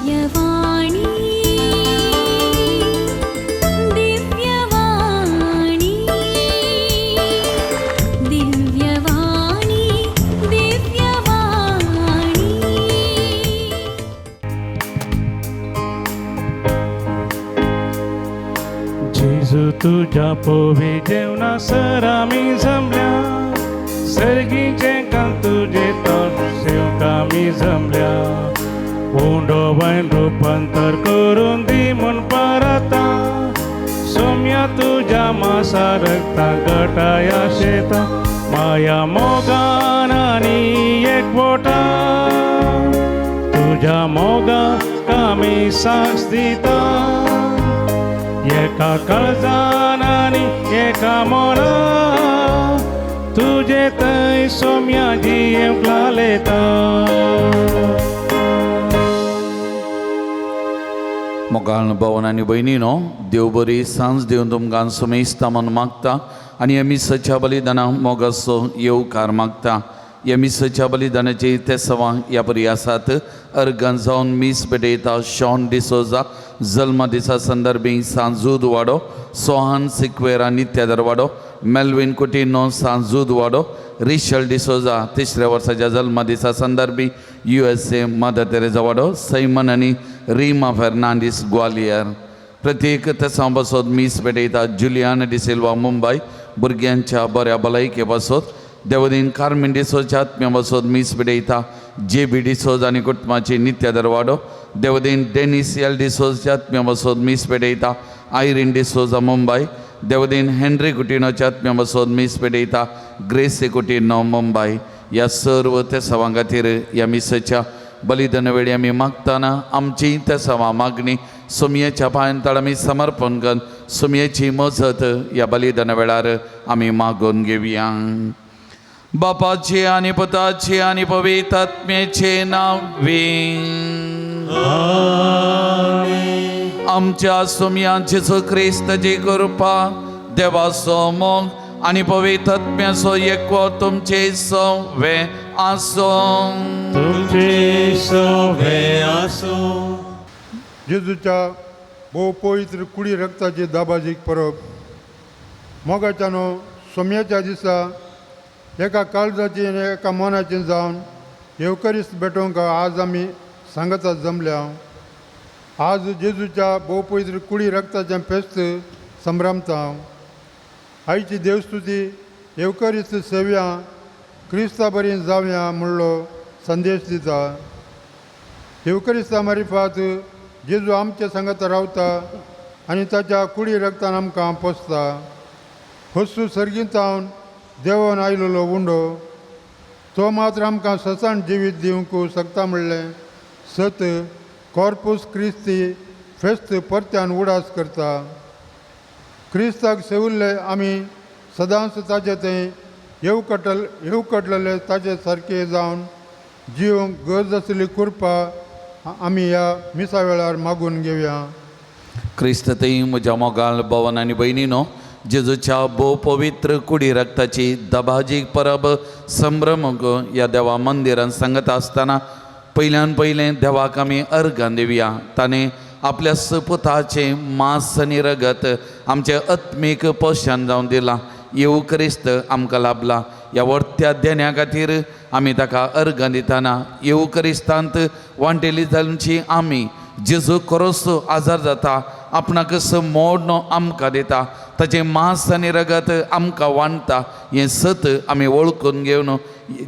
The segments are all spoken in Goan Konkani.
दिव्यवाणी, दिव्यवाणी, दिव्यवाणी, दिव्यवाणी. जेजू तुज्या पोवी जेवणा सर आमी जमल्या, सर्गीचें काम तुजें तोंड सेवका आमी जमल्या. उंडो वायन रुपांतर करून दी म्हूण परता, सोम्या तुज्या मासा रक्ता गटाया शेता. माया मोगान आनी एकवटा तुज्या मोगाक आमी साक्ष दिता. एका काळजान आनी एका मनान तुजे थंय सोम्या जियेवंक लालेता. मोगाळ भवन आनी भयणीनो, देव बरी सांज दिवन तुमकां सुमेस्ता म्हूण मागता आनी ह्या मिसाच्या बलिदाना मोगाचो येवकार मागता. ह्या मिसाच्या बलिदानाची तेसवां ह्या परी आसात. अर्गान जावन मीस भेटयता शॉन डिसोजा, जल्म दिसा संदर्भी सांजूद वाडो, सोहान सिक्वेरा नित्यादर वाडो, मेल्विन कुटिनो सांजूद वाडो, रिशल डिसोजा तिसऱ्या वर्साच्या जल्म दिसा संदर्भी USA mother Teresa वाडो, सैमन आनी रीमा फेर्नांडीस ग्वालियर. प्रत्येक तेसां पासत मीस भेटयता जुलियान डिसिल्वा मुंबय, भुरग्यांच्या बऱ्या भलायके पासत. देवदीन कार्मीन डिसोच्या आत्म्या पासत मीस भेटयता जे बी डिसोज आनी कुटुंबाची नित्यादर वाडो. देवदीन डेनिस एल डिसोजच्या आत्म्या पासत मीस भेटयता आयरीन डिसोजा मुंबय. देवदीन हेनरी कुटिनोच्या आत्म्या पासत मीस भेटयता ग्रेसी कुटिनो मुंबय. ह्या सर्व तेसावां खातीर ह्या मिसाच्या बलिदान वेळी आमी मागतना आमची तेसावां मागणी सुमयेच्या पांयान आमी समर्पण करून सुमयेची मजत ह्या बलिदाना वेळार आमी मागून घेवया. बापाचे आनी पुताचे आनी पवित्र आत्म्याचे नांवे. आमच्या सुमया जेजू क्रिस्ताची कृपा, देवाचो मोग आनी पवित्र आत्म्याचो एकवट तुमचे सवे आसूं. तुमचे सवे आसूं. जेजूच्या भोव पवित्र कुडी रक्ताची दाबाजीक परब. मोगाच्या न्हू, सोम्याच्या दिसा एका काळजाची आनी एका मनाची जावन येवकरीस्त भेटोवंक आज आमी सांगता जमल्या. आज जेजूच्या भोव पवित्र कुडी रक्ताचें फेस्त संभ्रमता. आयची देवस्तुती येवकरीस्त सेव्या क्रिस्ता बरी जावया म्हणलो संदेश दिता. येवकरिस्ता मारिफात जेजू आमच्या सांगात रावता आनी ताच्या कुडी रक्तान आमकां पोसता. हस्सू सर्गींतावन देवान आयलेलो उंडो तो मात्र आमकां ससान जिवीत दिवंक शकता म्हणलें सत कॉर्पूस क्रिस्ती फेस्त परत्यान उडास करता. क्रिस्ताक सेविल्ले आमी सदांच ताचे थंय येवकटलेले ताचे सारके जावन जिवंक गरज आसली कृपा आमी ह्या मिसा वेळार मागून घेवया. क्रिस्त थंय म्हज्या मोगाल भवन आनी भयणीनो, जेजूच्या भोव पवित्र कुडी रक्ताची दबाजीक परब संभ्रमूंक ह्या देवा मंदिरान सांगत आसतना पयल्यान पयलें देवाक आमी अर्गां दिवया. ताणें आपल्या सपुताचें मांस आनी रगत आमचें आत्मीक पोशण जावन दिलां. येवू क्रिस्त आमकां लाभला. ह्या वर्त्या देण्या खातीर आमी ताका अर्गां दितना येवू क्रिस्तांत वांटेली जावची आमी जेजू खरोच आजार जाता, आपणाक मोडण आमकां दिता, ताचें मांस आनी रगत आमकां वांटता. हें सत आमी वळखून घेवन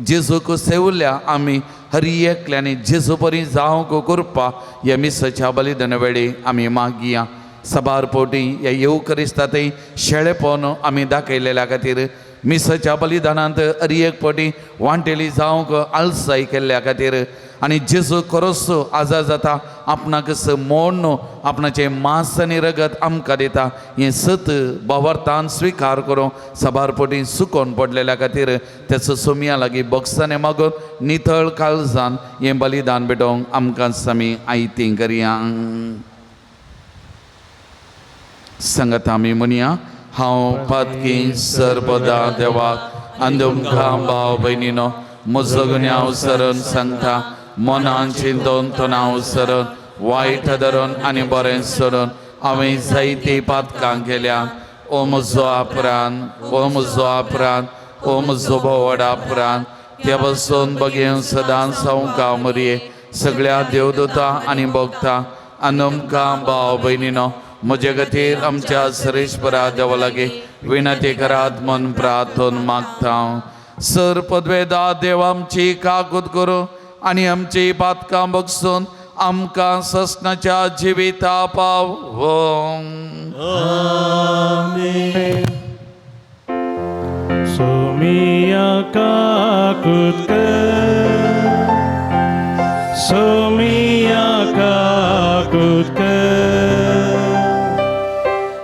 जेजूक सेवल्या आमी हर एकल्यानी जेजू परी जावंक कृपा ह्या मिसाच्या बलिदाना वेळी आमी मागया. सबार पोटी ह्या येवकरिस्ता थंय शेळेपण आमी दाखयलेल्या खातीर, मिसाच्या बलिदानांत हर एक पटी वांटेली जावंक आलसाय केल्ल्या खातीर आनी जेजू खरोच आजार जाता, आपणाक मोडण आपणाचें मांस आनी रगत आमकां दिता. हें सत भावार्थान स्विकार करूं सबार पटी सुकोवन पडलेल्या खातीर तेचो सोमया लागीं बॉक्सांनी मागून नितळ काळजान हें बलिदान भेटोवंक आमकां सामी आयती करया. सांगात आमी म्हणया, हांव पातकी सर्वदा देवाक आनी तुमकां भाव भयणीनो म्हजो गुन्यांव सरण सांगता. मनान चिंतून तणाव सरण वायट धरून आनी बरें सोडून हांवें जायती पातकां केल्या. ओ म्हजो आपरान, ओ म्हजो आपरान, ओ म्हजो भोवड आपरान, त्या बसून बगेन सदां संवका मरये सगळ्या देवदूता आनी भोगता आनी भाव भयणीनो म्हजे खातीर आमच्या सरेश्वरा देवा लागीं विनंती करात म्हूण प्रार्थन मागता. सर पदवेदा देव आमची कागूत करूं आनी आमची पातकां बगसून आमकां ससनाच्या जिविता पावों. सोमिया काकूत कर, सोमिया काकूत कर,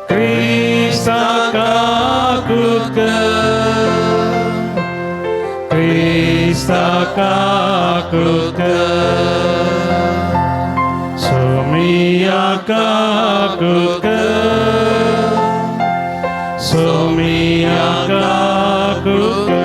क्रिस्ता काकूत कर, क्रिस्ता काकूत कर, सोमिया काकूत कर, सोमिया काकूत कर.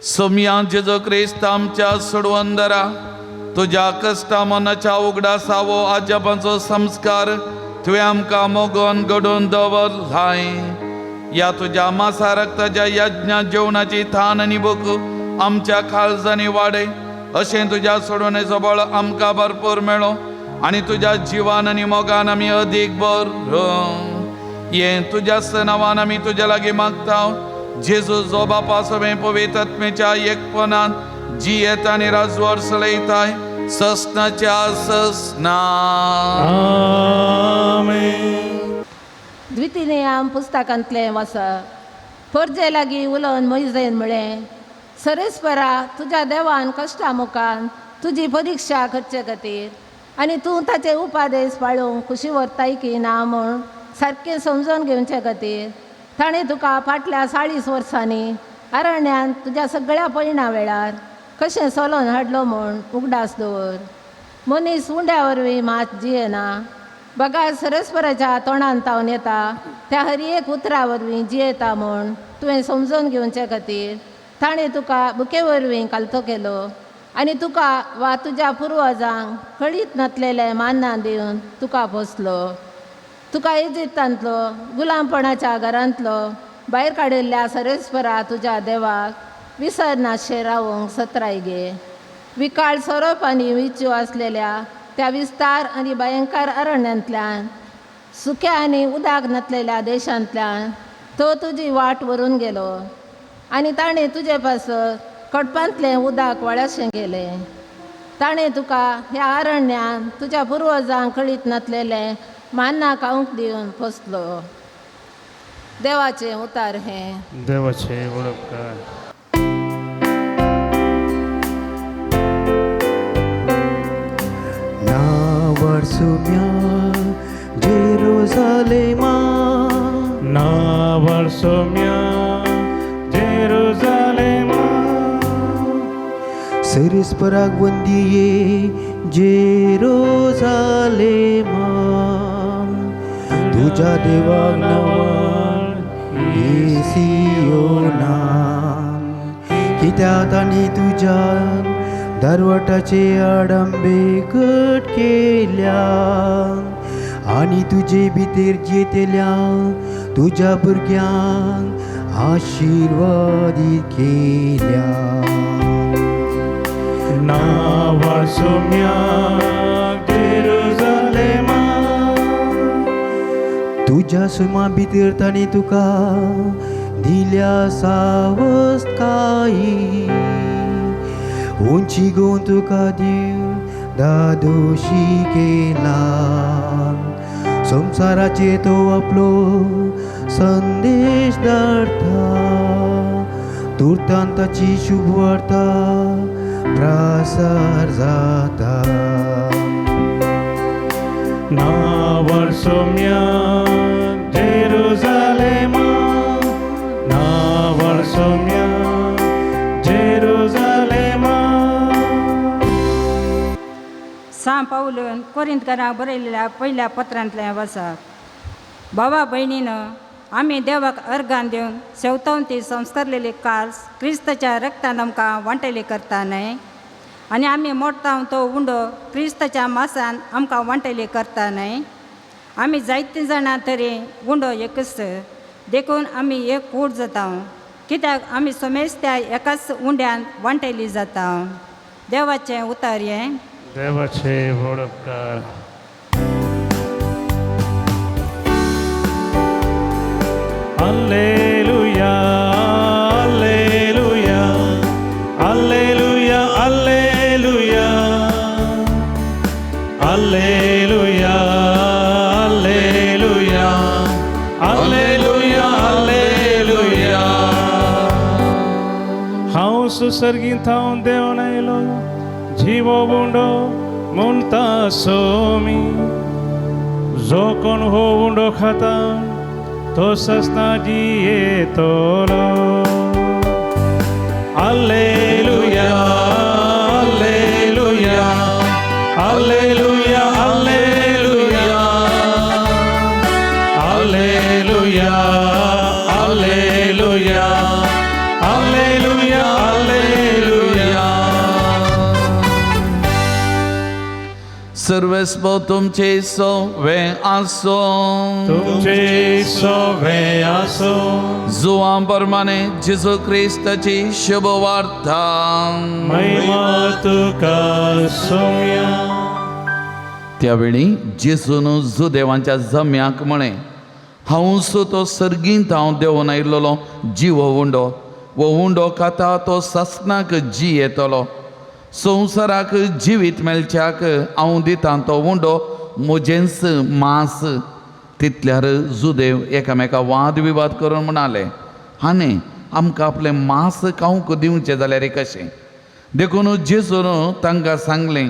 सोमया जेजू क्रिस्त आमच्या सोडवंदरा, तुज्या कश्टा मनाच्या उगडासावो आजपांचो संस्कार तुवें आमकां मोगोन घडोवन दवरलाय. ह्या तुज्या मासा रक्ताच्या यज्ञ जेवणाची थान आनी भूक आमच्या काळजांनी वाडय, अशें तुज्या सोडवणेचो बळ आमकां भरपूर मेळो आनी तुज्या जिवान आनी मोगान आमी अदीक बरो. हें तुज्या नांवान आमी तुज्या लागीं मागता. जेजू जो बापा सवें पवित्र आत्म्याच्या एकपणान जियेत आनी राजवार चलयताय ससनाच्या ससना. आमेन. द्वितीय पुस्तकांतलें वाचप. परजे लागीं उलोवन मोयजेन म्हळें, सरेस्परा तुज्या देवान कश्टा मुखान तुजी परिक्षा करचे खातीर आनी तूं ताचे उपादेश पाळूंक खुशी व्हरताय की ना म्हूण सारकें समजून घेवचे खातीर ताणें तुका फाटल्या 40 वर्सांनी अरण्यांत तुज्या सगळ्या पयणा वेळार कशें सोलोन हाडलो म्हूण उगडास दवर. मनीस उंड्या वरवीं मात जियेना, बगार सरस्पराच्या तोंडान तावन येता त्या हर एक उतरा वरवीं जियेता म्हूण तुवें समजून घेवचे खातीर ताणें तुका बुके वरवीं कालतो केलो आनी तुका वा तुज्या पुर्वजांक कळीत नातलेलें मान्ना दिवन तुका पोसलो. तुका इजिप्तांतलो गुलामपणाच्या घरांतलो भायर काडिल्ल्या सरेस्परा तुज्या देवाक विसरनाशें रावंक सत्राय गे. विकाळ सोरोप आनी विच्यू आसलेल्या त्या विस्तार आनी भयंकर अरण्यांतल्यान, सुक्या आनी उदक नातलेल्या देशांतल्यान तो तुजी वाट व्हरून गेलो. आनी ताणें तुजे पासत खडपांतलें उदक वळ्याशें केलें. ताणें तुका ह्या अरण्यान तुज्या पुर्वजांक कळीत नासलेलें मान्ना खावंक दिवन पोसलो. देवाचें उतार हें. देवाचे वळपकार. नावार सुम्या जेरुजालेमा, नावार सोम्या जेरुजालेमा, सरेस्पराक वंदिये जेरुजालेमा, तुज्या देवाक नवाळ ये सियोना, कित्याक तांणी तुज्या दरवटाचे आडंबे कट केल्या आनी तुजे भितर जियेतल्या तुज्या भुरग्यांक आशिर्वादीत केल्या. नावार सोम्या जेरुजालेमा, तुज्या सुमा भितर तांणी तुका दिल्या सावस्तकाय, उंची गोवन तुका दिव दादोशी केला, संवसाराचेर तो आपलो संदेश धाडटा, तुर्तान ताची शुभवार्ता प्रसार जाता. नावार सोम्या जेरुजालेमा, नावार सोम्या जेरुजालेमा. सां पावलून कोरिंतकारांक बरयलेल्या पयल्या पत्रांतलें वाचप. भावा भयणीनो, आमी देवाक अर्गान दिवन शेवतोवन ती संस्कारलेली काल्स क्रिस्ताच्या रक्तान आमकां वांटेली करता न्हय, आनी आमी मोडता तो उंडो क्रिस्ताच्या मासान आमकां वांटेली करता न्हय. आमी जायतीं जाणां तरी उंडो एकच, देखून आमी एक कूड जाता, कित्याक आमी समेज त्या एकाच उंड्यान वांटेली जाता. देवाचें उतार हें. देवाचे वळपकार. Alleluia, alleluia, alleluia, alleluia, alleluia, alleluia, alleluia, alleluia. हांव सुसर्गीं थावन देवन आयलो जिवो उंडो म्हणटा सोमी, जो कोण हो उंडो खाता तो सस्ता जियेतलो. Alleluia, alleluia, alleluia, alleluia, alleluia, alleluia, alleluia, alleluia. सर्वेस्पो तुमचे सोवे आसो, तुमचे सोवे आसो. जुवां प्रमाणे जेजू क्रिस्ताची शुभ वार्ता. महिमा तुका सोम्या. त्यावेळी जेजून जुदेवांच्या जम्याक म्हळें, हांव सो तो सर्गींत हांव देंवन आयिल्लो जिवो उंडो, वो उंडो खाता तो सासणाक जी येतलो. संवसाराक जिवीत मेळच्याक हांव दितां तो उंडो म्हजेंच मांस. तितल्यार जुदेव एकामेका वाद विवाद करून म्हणाले, हाणे आमकां आपलें मांस खावंक दिवचें जाल्यार कशें? देखून जेजून तांकां सांगलें,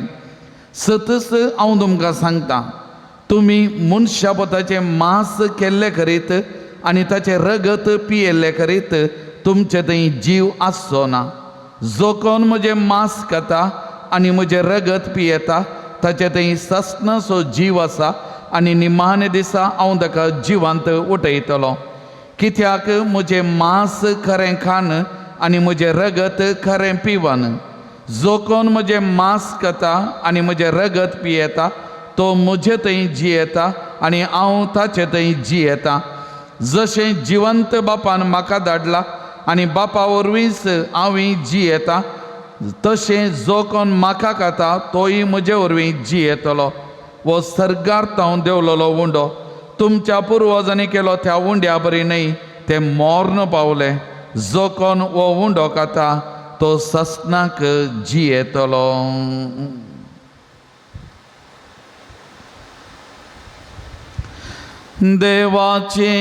सतच हांव तुमकां सांगता, तुमी मनशा पोताचें मांस केल्लें करीत आनी ताचें रगत पियेल्लें करीत तुमचे थंय जीव आसचो ना. जो कोण म्हजें मांस खाता आनी म्हजें रगत पियेता ताचे थंय सासणाचो जीव आसा आनी निमाणे दिसा हांव ताका जिवांत उठयतलो. कित्याक म्हजें मांस खरें खान आनी म्हजें रगत खरें पिवन. जो कोण म्हजें मांस खाता आनी म्हजें रगत पियेता तो म्हजे थंय जियेता आनी हांव ताचे थंय जियेता. जशें जिवंत बापान म्हाका धाडला आनी बापा वरवींच हांवूय जियेता, तशें जो कोण म्हाका खाता तोय म्हजे वरवीं जियेतलो. वो सर्गार हांव देंवलेलो उंडो तुमच्या पुर्वजांनी केलो त्या उंड्या बरी न्हय, ते मोर्न पावले. जो कोण हो उंडो खाता तो ससनाक जियेतलो. देवाचे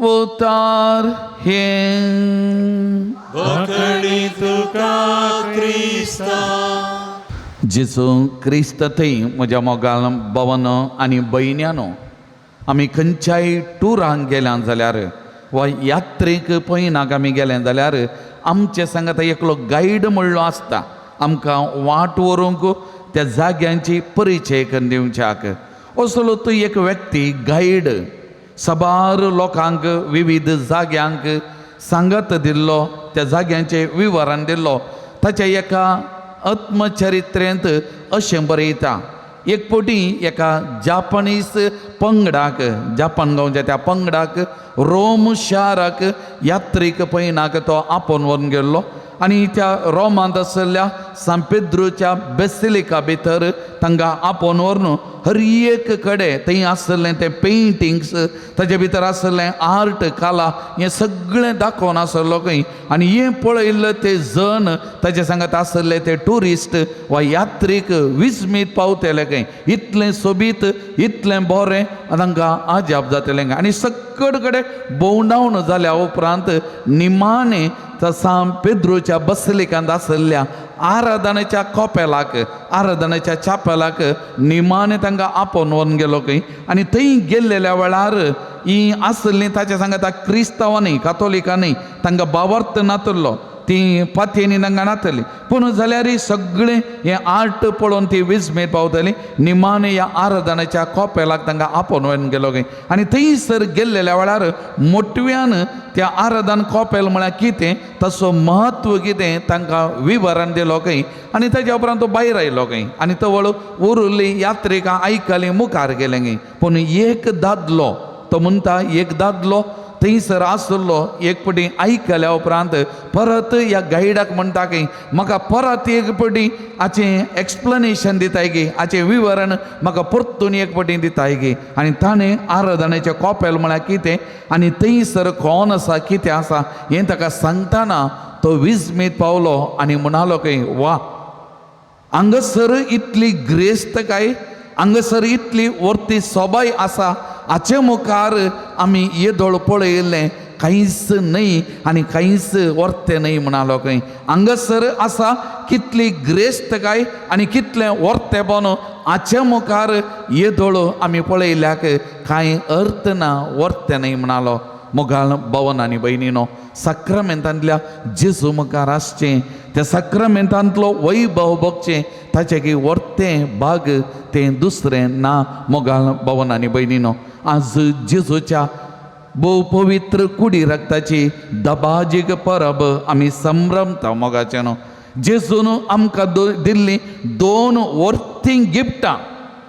उतार हें तुका क्रिस्ता. जेजू क्रिस्त थंय म्हज्या मोगाल भवन आनी भयण्यानो, आमी खंयच्याय टुरांक गेल्या जाल्यार वा यात्रेक पयनाक आमी गेले जाल्यार आमचे सांगाता एकलो गायड म्हणलो आसता, आमकां वाट व्हरूंक त्या जाग्यांची परिचय करून दिवच्याक. असलो तो एक व्यक्ती गायड साबार लोकांक विविध जाग्यांक सांगत दिल्लो, त्या जाग्यांचें विवरण दिल्लो. ताच्या एका आत्मचरित्रेंत अशें बरयता, एक फावटी एका जापनीस पंगडाक, जापान गांवच्या त्या पंगडाक रोम शाराक यात्रीक पयनाक तो आपोवन व्हरून गेल्लो आनी त्या रोमांत आशिल्ल्या सांपेद्रूच्या बेसिलिका भितर तांकां आपोवन व्हरून हर एक कडेन थंय आशिल्लें तें पेंटिंग्स, ताजे भितर आशिल्लें आर्ट कला हें सगळें दाखोवन आसलो खंय. आनी हें पळयल्लें ते जण ताजे सांगात आशिल्ले ते ट्युरिस्ट वा यात्रीक विस्मीत पावतले खंय, इतलें सोबीत इतलें बरें तांकां आजाप जातलें. आनी सगळे कडेन भोंवडावन जाल्या उपरांत निमाणें सांत पेद्रूच्या बसलिकांत आशिल्ल्या आराधनेच्या कोपेलाक, आराधनेच्या चापेलाक निमाणें तांकां आपोवन व्हरून गेलो खंय. आनी थंय गेल्लेल्या वेळार ही आसलीं ताच्या सांगाता क्रिस्तांवांनी कातोलिकांनी तांकां बावर्त नातलो, ती पातयेनी तांकां नातली, पूण जाल्यार सगळें हें आर्ट पळोवन ती विस्मीत पावतली. निमाणें ह्या आराधनेच्या कोपेलाक तांकां आपोवन व्हरून गेलो खंय. आनी थंयसर गेल्लेल्या वेळार मोटव्यान त्या आराधन कोपेल म्हळ्यार कितें, ताचो म्हत्व कितें तांकां विवरण दिलो खंय. आनी ताच्या उपरांत तो भायर आयलो खंय आनी तवळ उरिल्ली यात्रिकां आयकली मुखार गेले खंय. पूण एक दादलो, तो म्हणटा एक दादलो थंयसर आसलो, एक फावटी आयकल्या उपरांत परत ह्या गायडाक म्हणटा की म्हाका परत एक फावटी हाचें एक्सप्लनेशन दिताय की, हाचें विवरण म्हाका परतून एक फावटी दिताय की. आनी ताणें आराधनेचें कोपेल म्हळ्यार कितें आनी थंयसर कोण आसा कितें आसा हें ताका सांगतना तो विस्मीत पावलो आनी म्हणालो की वा, हांगासर इतली ग्रेस्तकाय, हांगासर इतली वर्ती सोबाय आसा, हाचे मुखार आमी येदोळ पळयल्लें कांयच न्हय आनी कांयच वर्तें न्हय म्हणालो खंय. हांगासर आसा कितली ग्रेस्तकाय आनी कितलें वर्तेपण, हाचे मुखार येदोळ आमी पळयल्याक कांय अर्थ ना, वर्तें न्हय म्हणालो. मोगाळ भवन आनी भयणीनो, साक्रामेंतांतल्या जेजू मुखार आसचें, त्या साक्रामेंतांतलो वैभव भोगचें, ताचें की वर्तें भाग तें दुसरें ना. मोगाळ भवन आनी भयणीनो, आज जेजूच्या भोव पवित्र कुडी रक्ताची दबाजीक परब आमी संभ्रमता. मोगाचें न्हू, जेजून आमकां दिल्लीं दोन वर्तीं गिफ्टां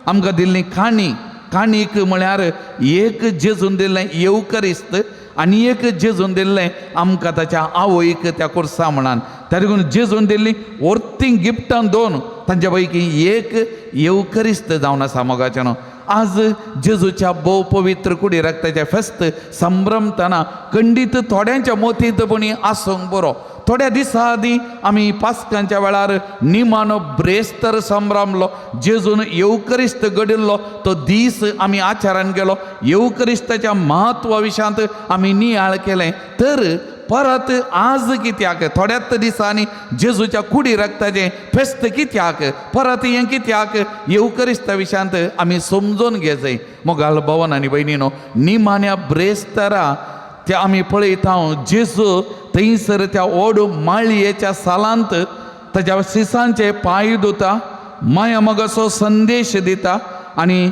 आमकां दिल्लीं. काणी काणीक म्हळ्यार एक जेजून दिल्लें येवकरिस्त आनी एक जेजून दिल्लें आमकां ताच्या आवयक त्या कुर्सा म्हणान. त्या देखून जेजून दिल्लीं वर्तीं गिफ्टां दोन, तांच्या पैकी एक येवकरिस्त जावन आसा. मोगाचें न्हू, आज जेजूच्या भोव पवित्र कुडी रक्ताचें फेस्त संभ्रमतना खंडीत थोड्यांच्या मोतींत पुणी आसूंक बरो. थोड्या दिसां आदीं आमी पास्कांच्या वेळार निमाणो ब्रेस्तर संभ्रमलो, जेजून येवकरिस्त घडिल्लो तो दीस आमी आचारान गेलो, येवकरिस्ताच्या म्हत्वा विशयांत आमी नियाळ केलें. तर परत आज कित्याक थोड्याच दिसांनी जेजूच्या कुडी रक्ताचें फेस्त कित्याक परत हें कित्याक येवकरिस्ता विशयांत आमी समजून घेवचें. मोगाल भवन आनी भयणीनो, निमाण्या ब्रेस्तरा त्या आमी पळयता जेजू थंयसर त्या ओड माळयेच्या सालांत ताच्या सिसांचे पांय धुता, माया मोगाचो संदेश दिता आनी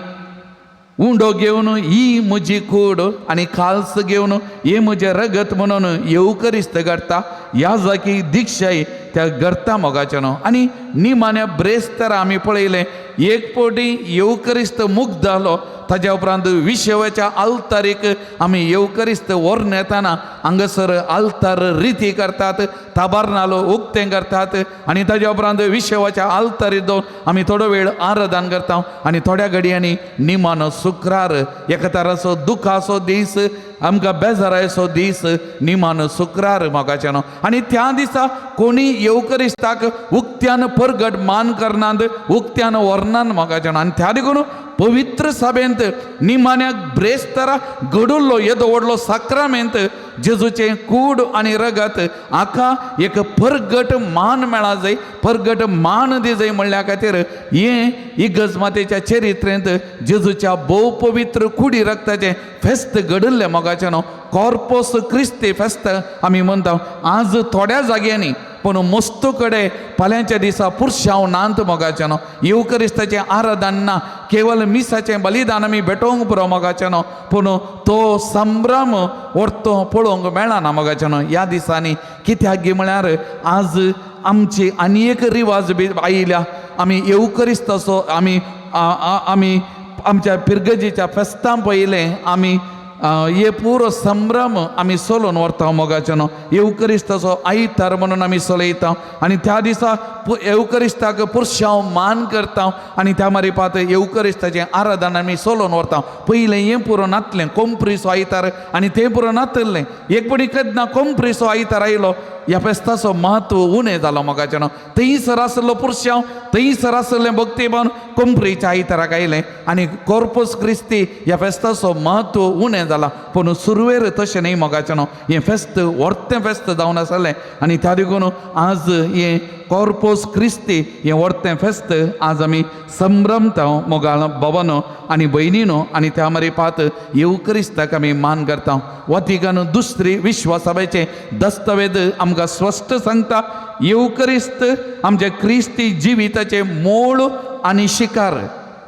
उंडो घेवन ही म्हजी कूड आनी काल्स घेवन हे म्हजें रगत म्हणून येवकरिस्त घडटा. ह्या जागी दीक्षाय त्या घडटा मोगाचें न्हू. आनी निमाण्या ब्रेस्तरा आमी पळयलें एक फावटी येवकरिस्त मुक्त जालो, ताज्या उपरांत विशेवाच्या आल्तारीक आमी येवकरिस्त व्हरून येताना हांगासर आल्तार रिती करतात, ताबारनालो उक्तें करतात आनी ताज्या उपरांत विशेवाच्या आल्तारीक दवरून आमी थोडो वेळ आराधन करता आनी थोड्या घडयांनी निमानो शुक्रार एका तराचो दुखाचो दीस, आमकां बेजारायचो दीस निमानो शुक्रार मोगाच्यानो. आनी त्या दिसा कोणी येवकरिस्ताक उक्त्यान परगट मान करनात, उक्त्यान व्हरनात मोगाच्यानो. आनी त्या देखून पवित्र सभेंत निमाण्याक ब्रेस्तारा घडुल्लो येदो व्हडलो साक्रामेंत जेजूचें कूड आनी रगत हाका एक परगट मान मेळा जाय, परगट मान दी जाय म्हणल्या खातीर हें इगर्ज मातेच्या चरित्रेंत जेजूच्या भोव पवित्र कुडी रक्ताचें फेस्त घडिल्लें मोगाचें न्हू. कॉर्पोस क्रिस्ती फेस्त आमी म्हणटा आज थोड्या जाग्यांनी, पूण मस्त कडेन फाल्यांच्या दिसा पुरशांव नांत मोगाचें न्हू. येवकरिस्ताचें आराधन ना, केवल मिसाचें बलिदान आमी भेटोवंक पुरो मोगाचें न्हू, पूण तो संभ्रम व्हरतो पळोवंक मेळना मोगाचें न्हू ह्या दिसांनी. कित्याक गी म्हळ्यार आज आमची आनी एक रिवाज बी आयल्या. आमी येवकरिस्ताचो आमी आमी आमच्या पिरगजेच्या फेस्तां पयलें आमी हे पुरो संभ्रम आमी सोलोवन व्हरता मोगाचें न्हू. येवकरिस्ताचो आयतार म्हणून आमी सोलयता आनी त्या दिसा येवकरिस्ताक पुरशांव मान करता आनी त्या मारिपात येवकरिस्ताचें आराधन आमी सोलोवन व्हरता. पयलें हें पुरो नातलें कोंप्रीचो आयतार आनी तें पुरो नातलें. एक पडी केन्ना कोंप्रीचो आयतार आयलो ह्या फेस्ताचो म्हत्व उणें जालो मोगाचें न्हू. थंयसर आसलो पुरशांव, थंयसर आसलें भक्तीभान कोंप्रीच्या आयताराक आयलें आनी कॉर्पोस क्रिस्ती ह्या फेस्ताचो म्हत्व उणें जाला. पूण सुरवेर तशें न्हय मोगाचें न्हू, हें फेस्त व्हडतें फेस्त जावन आसलें आनी त्या देखून आज हें कॉर्पोस क्रिस्ती हें व्हडतें फेस्त आज आमी संभ्रमता मोगाळ भवनो आनी भयणीनो. आनी त्या मारिपात येवकरिस्ताक आमी मान करता. वातिकान दुसरी विश्वासभेचें दस्तावेज आमकां स्पश्ट सांगता, येवकरिस्त आमच्या क्रिस्ती जिविताचें मूळ आनी शिकार,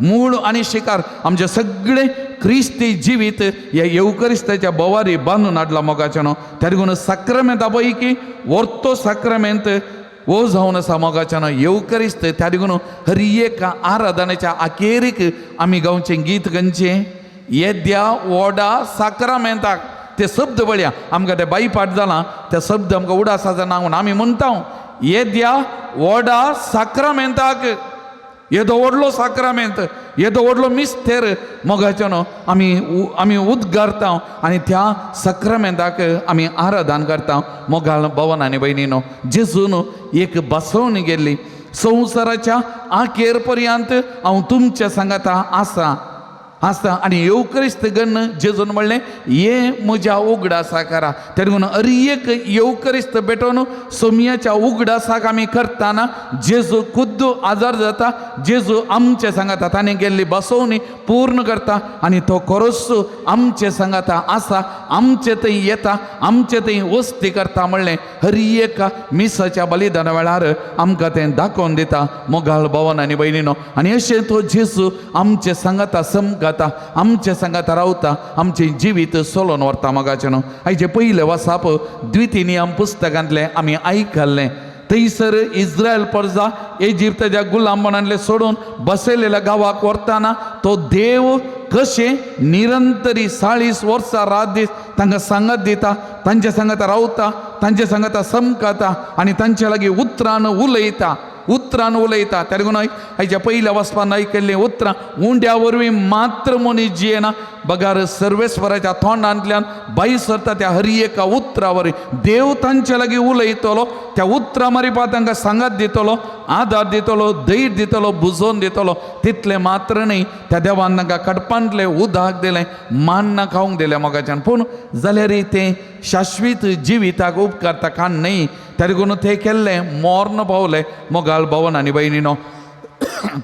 मूळ आनी शिकार आमचें सगळें क्रिस्ती जिवीत ह्या येवकरिस्ताच्या बोवारी बांदून हाडला मोगाचें न्हू. त्या देखून साक्रमेंता पैकी व्हरतो साक्रमेंत वो जावन आसा मोगाचें न्हू येवकरिस्त. त्या देखून हर एका आराधनेच्या अखेरीक आमी गांवचें गीत खंयचें येद्या व्हडा साक्रामेंताक ते शब्द पळया आमकां ते बाईपाट जाला, ते शब्द आमकां उडास जाना म्हूण आमी म्हणटा येद्या व्हडा साक्रामेंताक, येदो व्हडलो साक्रामेंत, येदो व्हडलो मिस्तेर मोगाचें न्हू आमी आमी उद्गारता आनी त्या साक्रामेंताक आमी आराधन करता. मोगाळ भवन आनी भयणी न्हू, जेजून एक बसवणी गेल्ली, संवसाराच्या आखेर पर्यंत हांव तुमच्या सांगाता आसा आसा. आनी येवकरिस्त गन्न जेजून म्हणलें हें म्हज्या उगडासा करा. त्या देखून हर एक येवकरिस्त भेटोवन सोमयाच्या उगडासाक आमी करतना जेजू खुद्द आजार जाता, जेजू आमचे सांगाता ताणें गेल्ली बसवणी पूर्ण करता आनी तो खरोच आमचे सांगाता आसा, आमचे थंय येता, आमचे थंय वस्ती करता म्हणलें हर एका मिसाच्या बलिदाना वेळार आमकां तें दाखोवन दिता मोगाळ भवन आनी भयणीनो. आनी अशें तो जेजू आमचे सांगाता समकाता, आमचे सांगाता रावता, आमचें जिवीत सोलोवन व्हरता मोगाचें न्हू. आयचें पयलें वासाप द्वितीय नियम पुस्तकांतलें आमी आयकल्लें. थंयसर इस्रायल प्रजा इजिप्ताच्या गुलामपणांतलें सोडून बसयलेल्या गांवाक व्हरतना तो देव कशें निरंतरी 40 वर्सां रात दीस तांकां सांगात दिता, तांच्या सांगाता रावता, तांच्या सांगाता समकाता आनी तांच्या लागीं उतरान उलयता, उतरान उलयता. त्या देखून आयच्या पयल्या वचपान आयकल्लीं उतरां उंड्या वरवीं मात्र मनीस जियेना बगार सर्वेस्वराच्या तोंडांतल्यान भायर सरता त्या हर एका उतरा वरवीं देव तांचे लागीं उलयतलो, त्या उतरां मारिपा तांकां सांगात दितलो, आदार दितलो, धैर्य दितलो, बुजोवन दितलो. तितलें मात्र न्हय, त्या देवान तांकां कडपांतलें उदक दिलें, मान्ना खावंक दिलें मोगाच्यान, पूण जाल्यार तें शाश्वीत जिविताक उपकारता कान न्हय. त्या देखून तें केल्लें मोर्न पावलें मोगाळ भवन आनी भयणीनो.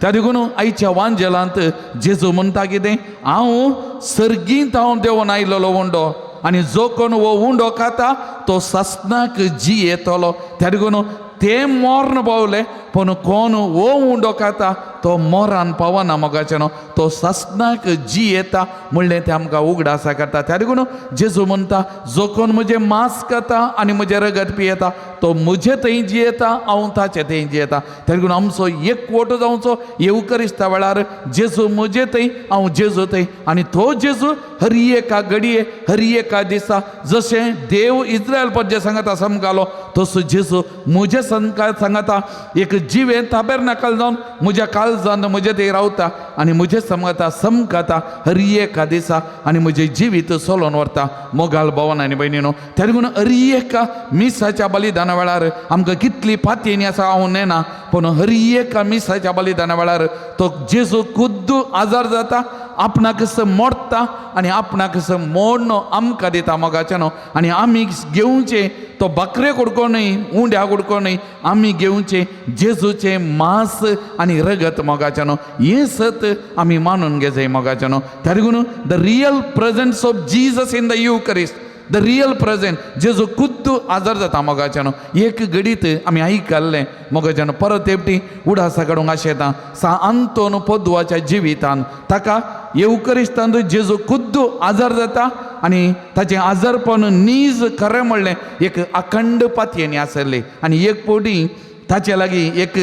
त्या देखून आयच्या वांजेलांत जेजू म्हणटा कितें, हांव सर्गींत हांव देंवन आयलेलो उंडो आनी जो कोण हो उंडो खाता तो सासनाक जियेतलो. त्या देखून ते मोर्न पावले, पूण कोण हो उंडो खाता तो मोरान पावना मोगाचें न्हू, तो सासणाक जियेता म्हणलें तें आमकां उगडासा करता. त्या देखून जेजू म्हणटा जो कोण म्हजें मांस खाता आनी म्हजें रगत पियेता तो म्हजे थंय जियेता, हांव ताचे थंय जियेता. त्या देखून आमचो एकवट जावचो येवकरिस्ता वेळार जेजू म्हजे थंय, हांव जेजू थंय, आनी तो जेजू हर एका घडये हर एका दिसा जशें देव इस्रायल पद्य सांगता समकालो तसो जेजू म्हजे सांगता एक जिवें ताबेरनाकल जावन म्हज्या काळजान म्हजे थंय रावता आनी म्हजे समगता समकाता हर एका दिसा आनी म्हजें जिवीत चलोवन व्हरता. मोगाल भवन आनी भयणीनो, त्या देखून हर एका मिसाच्या बलिदाना वेळार आमकां कितली पातयेनी आसा हांव नेना, पूण हर एका मिसाच्या बलिदाना वेळार तो जेजू खुद्द आजार जाता, आपणाकच मोडटा आनी आपणाकच मोडणो आमकां दिता मोगाचें न्हू. आनी आमी घेवचें तो बकरे कुडको न्हय, उंड्या कुडको न्हय, आमी घेवचें जेजूचें मांस आनी रगत मोगाचें न्हू. हें सत आमी मानून घेजाय मोगाचें न्हू. त्या देखून the real presence of Jesus in the Eucharist, the real present, जेजू खुद्द आजार जाता मोगाचें न्हू. एक घडीत आमी आयकल्लें मोगाचें न्हू, परत एकटी उडासा काडूंक अशें येता सा आंतोन पदवाच्या जिवितान ताका येवकरिस्तांत जेजू खुद्द आजार जाता आनी ताचें आजारपण नीज खरें म्हणलें एक अखंड पातयेनी आसली. आनी एक फावटी ताचे लागीं एक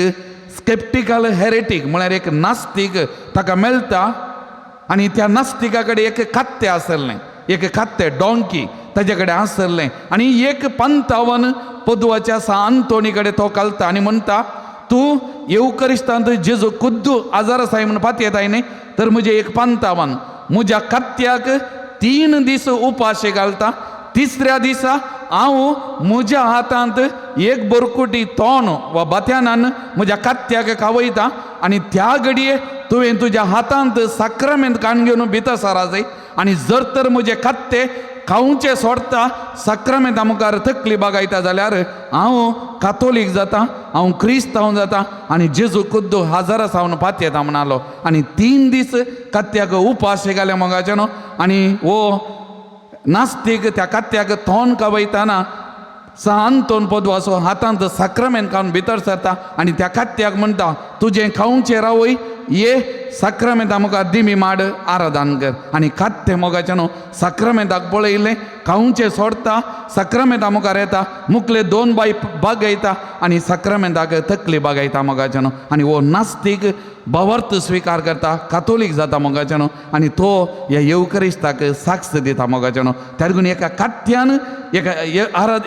स्केप्टिकल हेरेटीक म्हळ्यार एक नास्तीक ताका मेळटा आनी त्या नास्तिका कडेन एक कात्तें आसलें, एक कात्तें डोंकी ताजे कडेन आसलें आनी एक 55 पदवाच्या सा आंतोनी कडेन तो घालता आनी म्हणटा तूं येवकरिस्तांत जेजू खुद्द आजार आसाय म्हूण पातयेताय न्ही, तर म्हजें एक 55 म्हज्या कात्याक 3 दीस उपाशी घालता, तिसऱ्या दिसा हांव म्हज्या हातांत एक बोरकुटी तोंड वा बात्यानान म्हज्या कात्याक खावयता आनी त्या घडये तुवें तुज्या हातांत साक्रमेंत काण घेवन भितर सरा जाय आनी जर तर म्हजे कात्ते खावचें सोडटा साक्रमेंता मुखार तकली बागायता जाल्यार हांव कातोलीक जाता, हांव क्रिस्तांव जाता आनी जेजू खुद्द हजारा सावन पातयेता म्हणालो. आनी 3 दीस कात्याक उपाशी घाले मोगाचें न्हू. आनी हो नास्तीक त्या कात्याक तोंड खावयतना सा आंतोन पदवाचो हातांत साक्रमेंत खावन भितर सरता आनी त्या कात्याक म्हणटा तुजें खावचें रावय ये साक्रमेंता मुखार दिमी माड आराधन कर. आनी कात्तें मोगाचें न्हू साक्रमेंताक पळयलें खावचें सोडटा, साक्रमेंता मुखार येता, मुखले 2 बाय बागयता आनी साक्रमेंताक तकली बागयता मोगाचें न्हू. आनी हो नास्तीक भावार्थ स्विकार करता, कातोलीक जाता मोगाचें न्हू आनी तो ह्या येवकरिस्ताक साक्ष दिता मोगाचें न्हू. त्या देखून एका कात्यान एका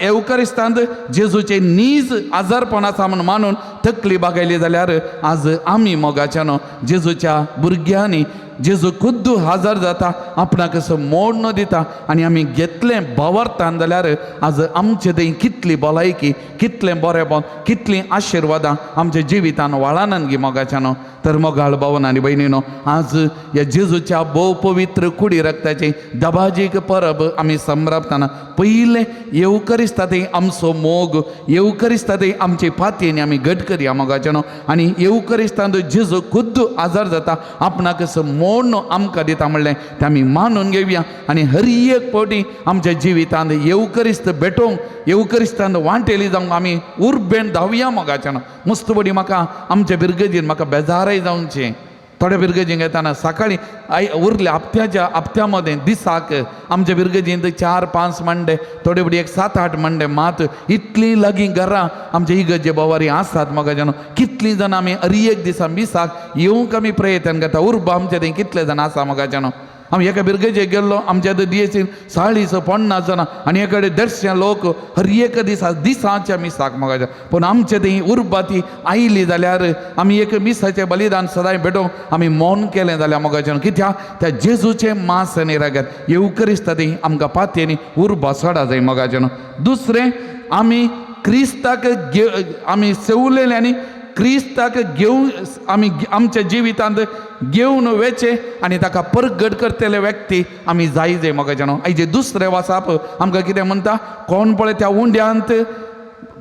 येवकरिस्तांत जेजूचे नीज आजारपण आसा म्हूण मानून तकली बागयली जाल्यार आज आमी मोगाचें न्हू जेजूच्या भुरग्यांनी जेजू खुद्द हाजर जाता, आपणाक असो मोडणो दिता आनी आमी घेतलें भावार्थान जाल्यार आज आमचे थंय कितली भलायकी, कितलें बरेंपण, कितलीं आशिर्वादां आमच्या जिवितान वाळानान गी मोगाच्या न्हू. तर मोगाळ भावन आनी भयणीनो, आज ह्या जेजूच्या भोव पवित्र कुडी रक्ताची दबाजीक परब आमी संभ्रमतना पयलें येवकरिस्ता थंय आमचो मोग, येवकरिस्ता थंय आमची पातयेनी आमी घट करया मोगाच्या न्हू. आनी येवकरिस्तांत जेजू खुद्द आजार जाता, आपणाक असो मोडणो आमकां दिता म्हणलें तें आमी मानून घेवया आनी हर एक फावटी आमच्या जिवितांत येवकरिस्त भेटोवंक, येवकरिस्तांत वांटेली जावंक आमी उर्बेन धांवया मोगाच्या न्हू. मस्त बडी म्हाका आमच्या बिरगजीन म्हाका बेजारय जावचें, थोड्या बिरगजींक येताना सकाळीं I उरले हप्त्याच्या हप्त्या मदें दिसाक आमच्या बिरगजींत 4-5 मंडे, थोडे बडी एक 7-8 मंडे मात इतलीं लागीं घरां आमच्या इगर्जे बोवारी आसात मोगाच्या न्हू. कितलीं जाणां आमी हर एक दिसा मिसाक येवंक आमी प्रयत्न करता, उर्बा आमच्या थंय कितले जाणां आसा मोगाच्या न्हू. आमी एका बिरगजेक गेल्लो, आमच्या आतां दियेसीन 40-50 जाणां आनी एकडे 150 लोक हर एक दिसा दिसाच्या मिसाक मोगाच्या. पूण आमचे थंय उर्बा ती आयली जाल्यार आमी एक मिसाचें बलिदान सदांय भेटोवंक आमी मौन केलें जाल्यार मोगाचें कित्याक त्या जेजूचें मांस आनी रगत येवकरिस्ता थंय आमकां पातयेनी उर्बा सोडा जाय मोगाचें न्हू. दुसरें आमी क्रिस्ताक आमी सेवलेले आनी क्रिस्ताक घेवन आमी आमच्या जिवितांत घेवन वेचें आनी ताका परगट करतले व्यक्ती आमी जाय जाय मोगाचें न्हू. आयजे दुसरें वासाप आमकां कितें म्हणटा, कोण पळय त्या उंड्यांत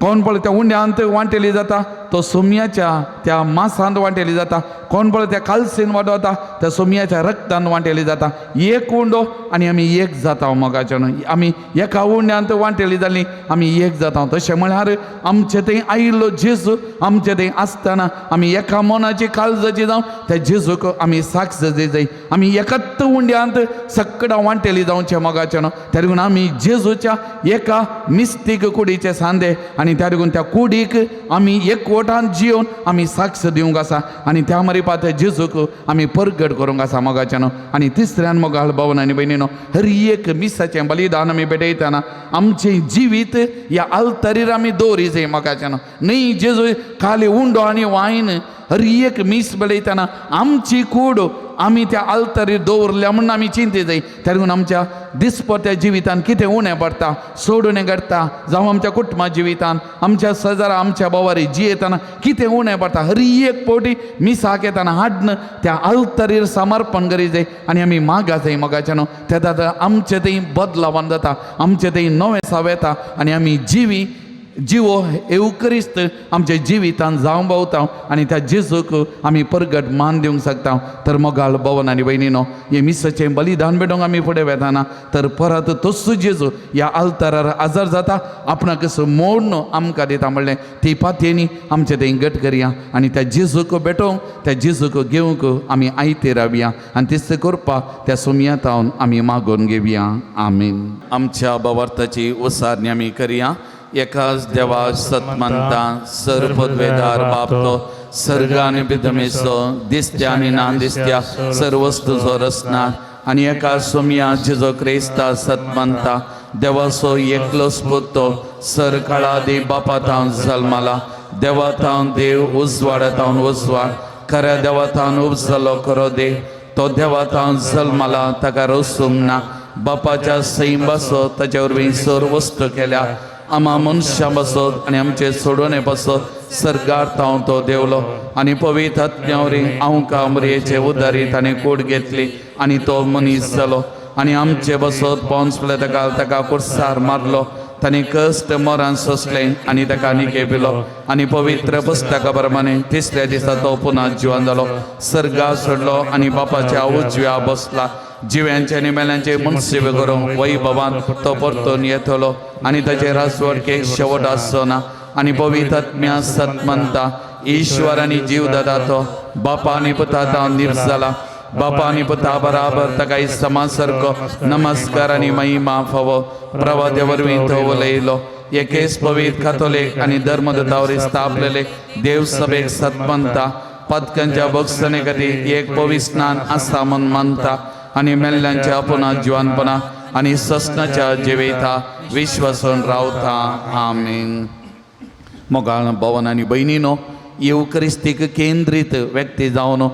कोण पळय त्या उंड्यांत वांटेली जाता, तो सोमयाच्या त्या मासांत वांटेली जाता. कोण पळय त्या कालसीन वांटवता, त्या सोमयाच्या रक्तान वांटेली जाता. एक उंडो आनी आमी एक जाता मोगाच्यान. आमी एका उंड्यांत वांटेली जाली, आमी एक जाता. तशें म्हळ्यार आमचे थंय आयिल्लो जेजू आमचे थंय आसतना आमी एका मनाची काळजाची जावन त्या जेजूक आमी साक्ष दिजाय. आमी एकाच उंड्यांत सकडां वांटेली जावचें मोगाच्यान. त्या देखून आमी जेजूच्या एका मिस्तीक कुडीचे सांदे आनी त्या देखून त्या कुडीक आमी एकवटान जिवन आमी साक्ष दिवंक आसा आनी त्या मरिपा त्या जेजूक आमी परगट करूंक आसा मोगाच्यान. आनी तिसऱ्यान मोगाळ भावन आनी भयणीनो, हर एक मिसाचें बलिदान आमी भेटयतना आमचें जिवीत ह्या आल्तरीर आमी दवरी जाय मोगाच्यान. न्ही जेजू खाली उंडो आनी वायन, हर एक मीस भेटयतना आमची कूड आमी त्या आल्तरीर दवरल्या म्हूण आमी चिंती जाय. त्या देखून आमच्या दिसपट्ट्या जिवितान कितें उणें पडटा, सोडून घडटा, जावं आमच्या कुटुंबा जिवितान, आमच्या सजारा, आमच्या बोवारी जियेतना कितें उणें पडटा, हर एक पावटी मिसाक येतना हाडन त्या आल्तरीर समर्पण करी जाय आनी आमी मागा जाय मोगाच्यान. तेन्ना आमचें थंय बदलावान जाता, आमचें थंय नवें साव येता आनी आमी जिवी जिवो एवकरिस्त आमच्या जिवितान जावं भोवता आनी त्या जेजूक आमी परगट मान दिवंक शकता. तर मोगाळ भवन आनी भयणीनो, हे मिसाचें बलिदान भेटोवंक आमी फुडें वेताना तर परत तोच जेजू ह्या आल्तारार आजार जाता, आपणाक मोडून आमकां दिता म्हणलें ती पातयेनी आमचें थंय गट करया आनी त्या जेजूक भेटोवंक, त्या जेजूक घेवंक आमी आयते रावया आनी तीच करपाक त्या सोमया तावन आमी मागून घेवया. आमीन. आमच्या बावार्थाची उसारणी आमी करया. एकाच देवा सतमंता सर्वपदवेदार बापतो सर्ग आनी पितमेचो दिसत्या आनी ना दिसत्या सर्व वस्तूचो रचना आनी एका सोमया जेजो क्रिस्ता सतमंता देवाचो एकलोच पुतो सर काळादी बापा तावन जल्माला, देवा तावन देव, उजवाडा तावन उजवाड, खऱ्या देवा तावन उपजलो खरो देव, तो देवा तावन जल्माला, ताका रसूंक ना, बापाच्या सैम बसो ताच्या वरवीं सर वस्तू केल्या, आमा मनशां बसत आनी आमचे सोडोवणे बसत सर्गार तांव तो देवलो आनी पवित्र आत्म्या आमकां मरयेचे उदारी ताणें कूड घेतली आनी तो मनीस जालो आनी आमचे बसत पोन्स ताका ताका कुर्सार मारलो, ताणें कश्ट मरण सोंसलें आनी ताका निके पिलो आनी पवित्र पुस्तका प्रमाणे तिसऱ्या दिसा तो पुन्हा जिवन जालो, सर्गार सोडलो आनी बापाच्या उजव्या बसला, जिव्यांचे आनी मेल्यांचे मुनसिब करूंक वैभवान तो परतून येतलो आनी ताचे राजवटकेक शेवट आसचो ना. आनी पवित्र आत्म्या सतमंता ईश्वर आनी जीव दादा तो बापा आनी पुता तावन दीप जाला, बापा आनी पुता बराबर ताका समाज सारको नमस्कार आनी महिमा फावो. प्रवाद्या वरवीं तो उलयलो. एकेच पवित्र कातोलीक आनी धर्मदूतावरी स्थापलेले देवसभेक सतमंता, पदकांच्या भोगसणे खातीर एक पवित्र स्नान आसा म्हूण मानता आनी मेल्ल्यांच्या पुन्हा जिवानपणा आनी ससनाच्या जिवेता विश्वासून रावता. आमीन. मोगाळ भवन आनी भयणीनो, येवक्रिस्तीक केंद्रीत व्यक्ती जावन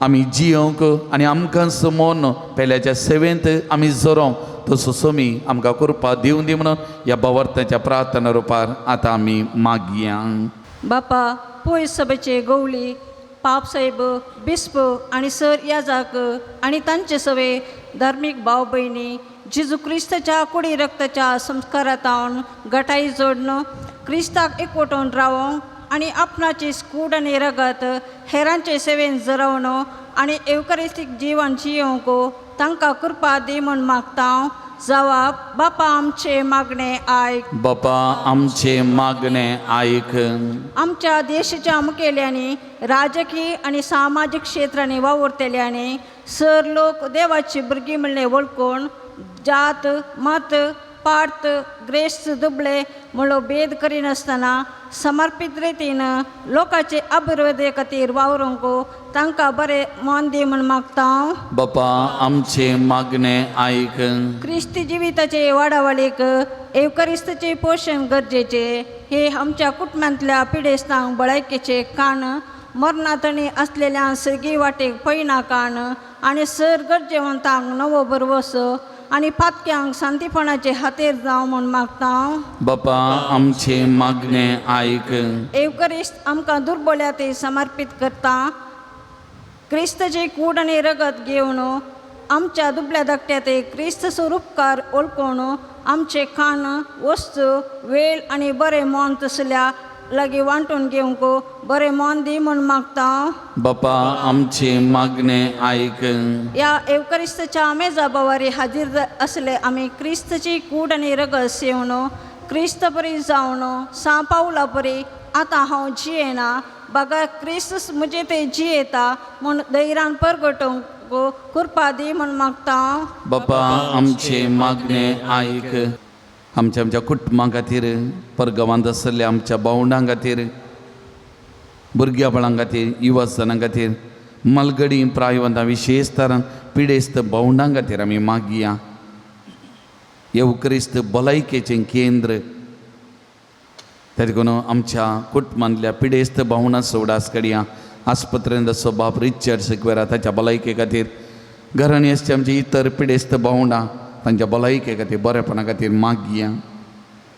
आमी जियोंक आनी आमकां समोन पेल्याच्या सेवेंत आमी जोरोंक तसो सोमी आमकां कृपा दिवन दी म्हणून ह्या बवर्ताच्या प्रार्थना रुपार आतां आमी मागया. बापा, पयस सभेचे गवळी, पापसाहेब, बिस्प आनी सर याजाक आनी तांचे सवे धार्मीक भाव भयणी जेजू क्रिस्ताच्या कुडी रक्ताच्या संस्कारांत गटाई जोडून क्रिस्ताक एकवटून रावोंक आनी आपणाची कूड आनी रगत हेरांचे सेवेन जरोवन आनी एवकरिस्तीक जीवन जियोवंक तांकां कृपा दी म्हूण मागता. जवाब, बापा आमचे मागणे आयक. बापा आमचे मागणे आयक. आमच्या देशाच्या मुखेल्यांनी, राजकीय आनी सामाजीक क्षेत्रांनी वावुरतल्यांनी सर लोक देवाची भुरगीं म्हणलें वळखून जात, मत, पार्त, ग्रेस्त, दुबळे म्हणलो भेद करिनासतना समर्पीत रितीन लोकांचे अभिवृद्धी खातीर वावरूंक तांकां बरें मन दी म्हूण मागता हांव. बापा आमचे मागणे आयक. क्रिस्ती जिविताचे वाडावळीक एवकरिस्ताचे पोशण गरजेचे हे आमच्या कुटुंबांतल्या पिडेस्तांक भलायकेचे काण, मरणातणी असलेल्या सगळी वाटेक पयना काण आनी सर गरजेवंतांक नवो भरवसो आनी पातक्यांक शांतीपणाचे हातेर जावं म्हूण मागता हांव. बापा आमचे मागणे आयक. एवकरिस्त आमकां दुर्बोल्या ते समर्पीत करता. क्रिस्तचे कूड आनी रगत घेवन आमच्या दुबल्या धाकट्या ते क्रिस्त स्वरूपकार ओळखून आमचें खाण वस्तू वेळ आनी बरें मन तसल्या लागीं वांटून घेवंक बरें मन दी म्हूण मागता. बापा आमचे मागणे आयक. ह्या एवकरिस्तच्या मेजा बवारी हाजीर असले आमी क्रिस्तची कूड आनी रगत सेवन क्रिस्त परी जावन सां पावला परी आतां हांव जियेना बगर क्रिस्त म्हजे ते जियेता म्हूण धैर्यान परगटोवंक कृपा दी म्हूण मागता. बापा आमचे मागणे आयक. आमच्या आमच्या कुटुंबां खातीर, परगांवांत आसलेल्या आमच्या भावंडां खातीर, भुरग्या बाळां खातीर, युवाजनां खातीर, मालगडी प्रायवंतां विशेश तरान पिडेस्त भावंडां खातीर आमी मागया. येवक्रिस्त भलायकेचें केंद्र त्या देखून आमच्या कुटुंबांतल्या पिडेस्त भावंडां सोडास कडया. आस्पत्रेंत आसचो बाप रिचर्ड सिक्वेरा ताच्या भलायके खातीर, घरांनी आसचे आमचे इतर पिडेस्त भावंडां तांच्या भलायके खातीर, बरेपणा खातीर मागया.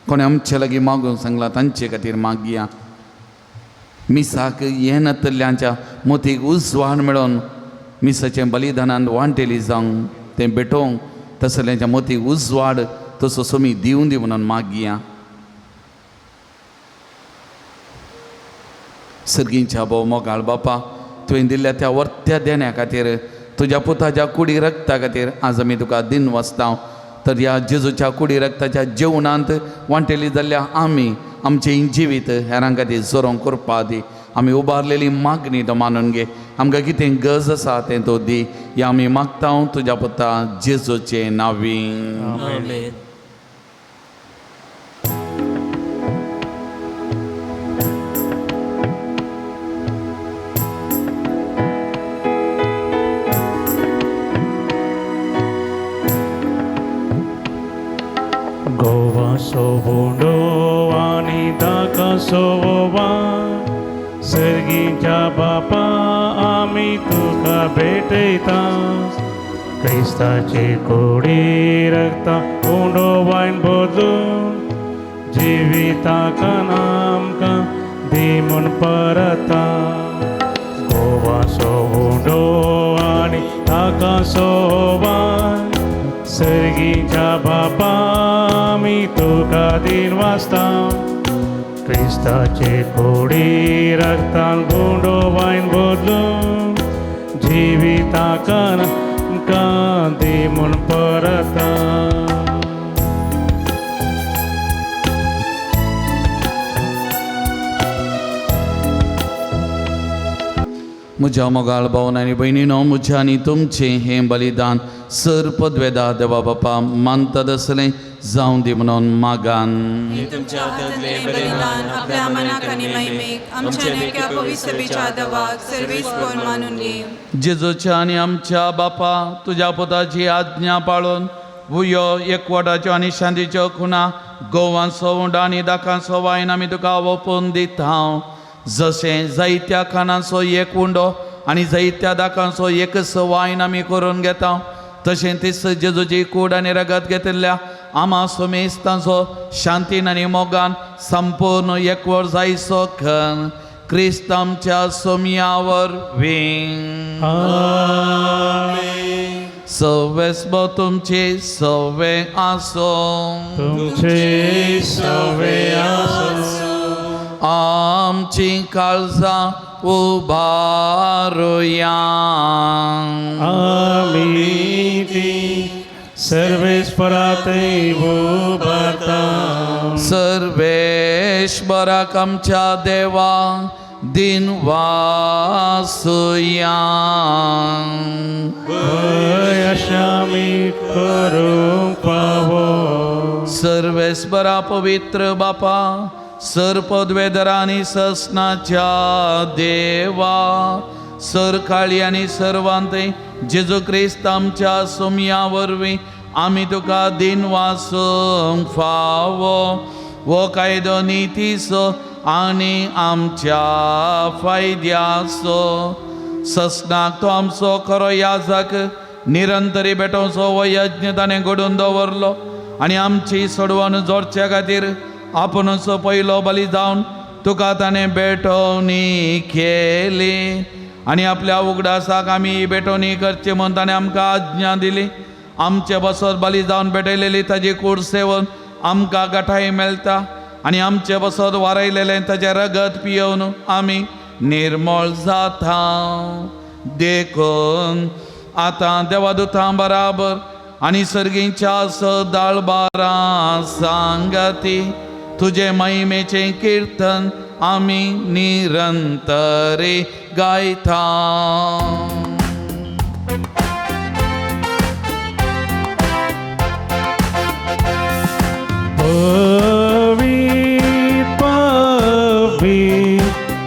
कोणें आमचे लागीं मागूंक सांगलां तांचे खातीर मागया. मिसाक येनातल्ल्यांच्या मोतीक उजवाड मेळोवन मिसाचें बलिदानान वांटेली जावंक तें भेटोवंक तसल्यांच्या मोतीक उजवाड तसो सोमी दिवन दी म्हणून मागया. सर्गींच्या भोव मोगाळ बापा, तुवें दिल्ल्या त्या वर्त्या देण्या खातीर, तुज्या पुताच्या कुडी रक्ता खातीर आज आमी तुका दिन वाचता. तर ह्या जेजूच्या कुडी रक्ताच्या जेवणांत वांटेली जाल्ल्या आमी आमचें जिवीत हेरां खातीर जोरोंक करपा दी. आमी उबारलेली मागणी तो मानून घे. आमकां कितें गरज आसा तें तो दी. ह्या आमी मागता तुज्या पुता जेजूचें नांवी. आमेन. गोवा सोवोंडो आनी ताका सोवा सर्गीच्या बापा आमी तुका भेटयता. क्रिस्ताची कुडी रक्ता उंडो वायन बदलून जिविताक आमकां दी म्हूण परता. गोवा सोवोंडो आनी ताका सोवा सर्गीच्या बापा आमी तुका दिन वाचता. क्रिस्ताचे कुडी रक्तान गुंडो वायन बदलून जिविताक आमकां दी म्हूण परता. म्हज्या मोगाळ भावन आनी भयणीनो, म्हज्या आनी तुमचें हें बलिदान सर पदवेदा देवा बापा मानतात आसलें जावं दी म्हणून मागान. तुमच्या हातांतलें बलिदान आपल्या मनाक आनी महिमेक आमच्या नेक्या पवित्र सभेच्या देवाक सर्वेस्पर मानून घे. जेजूच्या आनी आमच्या बापा तुज्या पुताची आज्ञा पाळून भुयो एकवटाच्यो आनी शांतीच्यो खुणा गोवांचो उंडो आनी दाकांचो वायन आमी तुका ओपून दिता. हांव जशें जायत्या खाणांचो एक उंडो आनी जायत्या दाकांचो एकच वायन आमी करून घेता, तशें तीच जेजूची कूड आनी रगत घेतिल्ल्या आमा सोमेस्तांचो शांतीन आनी मोगान संपूर्ण एकवट जायचो खन क्रिस्त आमच्या सोमया वरवीं. सवेस्ब तुमचे सवे आसो, तुमचे सवे आसो. आमची काळजां उबारुया. आमी ती सर्वेस्परातय उबारता. सर्वेश्वराक आमच्या देवा दिन वासुया. अशा आमी करूंक पावो. सर्वेस्परा पवित्र बापा, सर पदवेदरा आनी ससनाच्या देवा, सर काळी आनी सर्वांत जेजू क्रिस्त आमच्या सोमया वरवीं आमी तुका दिन वासूंक फावो. हो कायदो नितीचो आनी आमच्या फायद्याचो. ससनाक तो आमचो खरो याजक निरंतरी भेटोवचो हो यज्ञ ताणें घडोवन दवरलो आनी आमची सोडवण जोडच्या खातीर आपुणूच पयलो बली जावन तुका ताणें भेटवणी केली आनी आपल्या उगडासाक आमी ही भेटवणी करची म्हूण ताणें आमकां आज्ञा दिली. आमचे बसत बली जावन भेटयलेली ताजी कूड सेवन आमकां गठाय मेळटा आनी आमचे बसत वारयलेलें ताजें रगत पियोवन आमी निर्मळ जाता. देखून आतां देवादुतां बराबर आनी सर्गीच्या सदाळबारां सांगती तुजे महिमेचें किर्तन आमी निरंतरे गायता. पवी पवी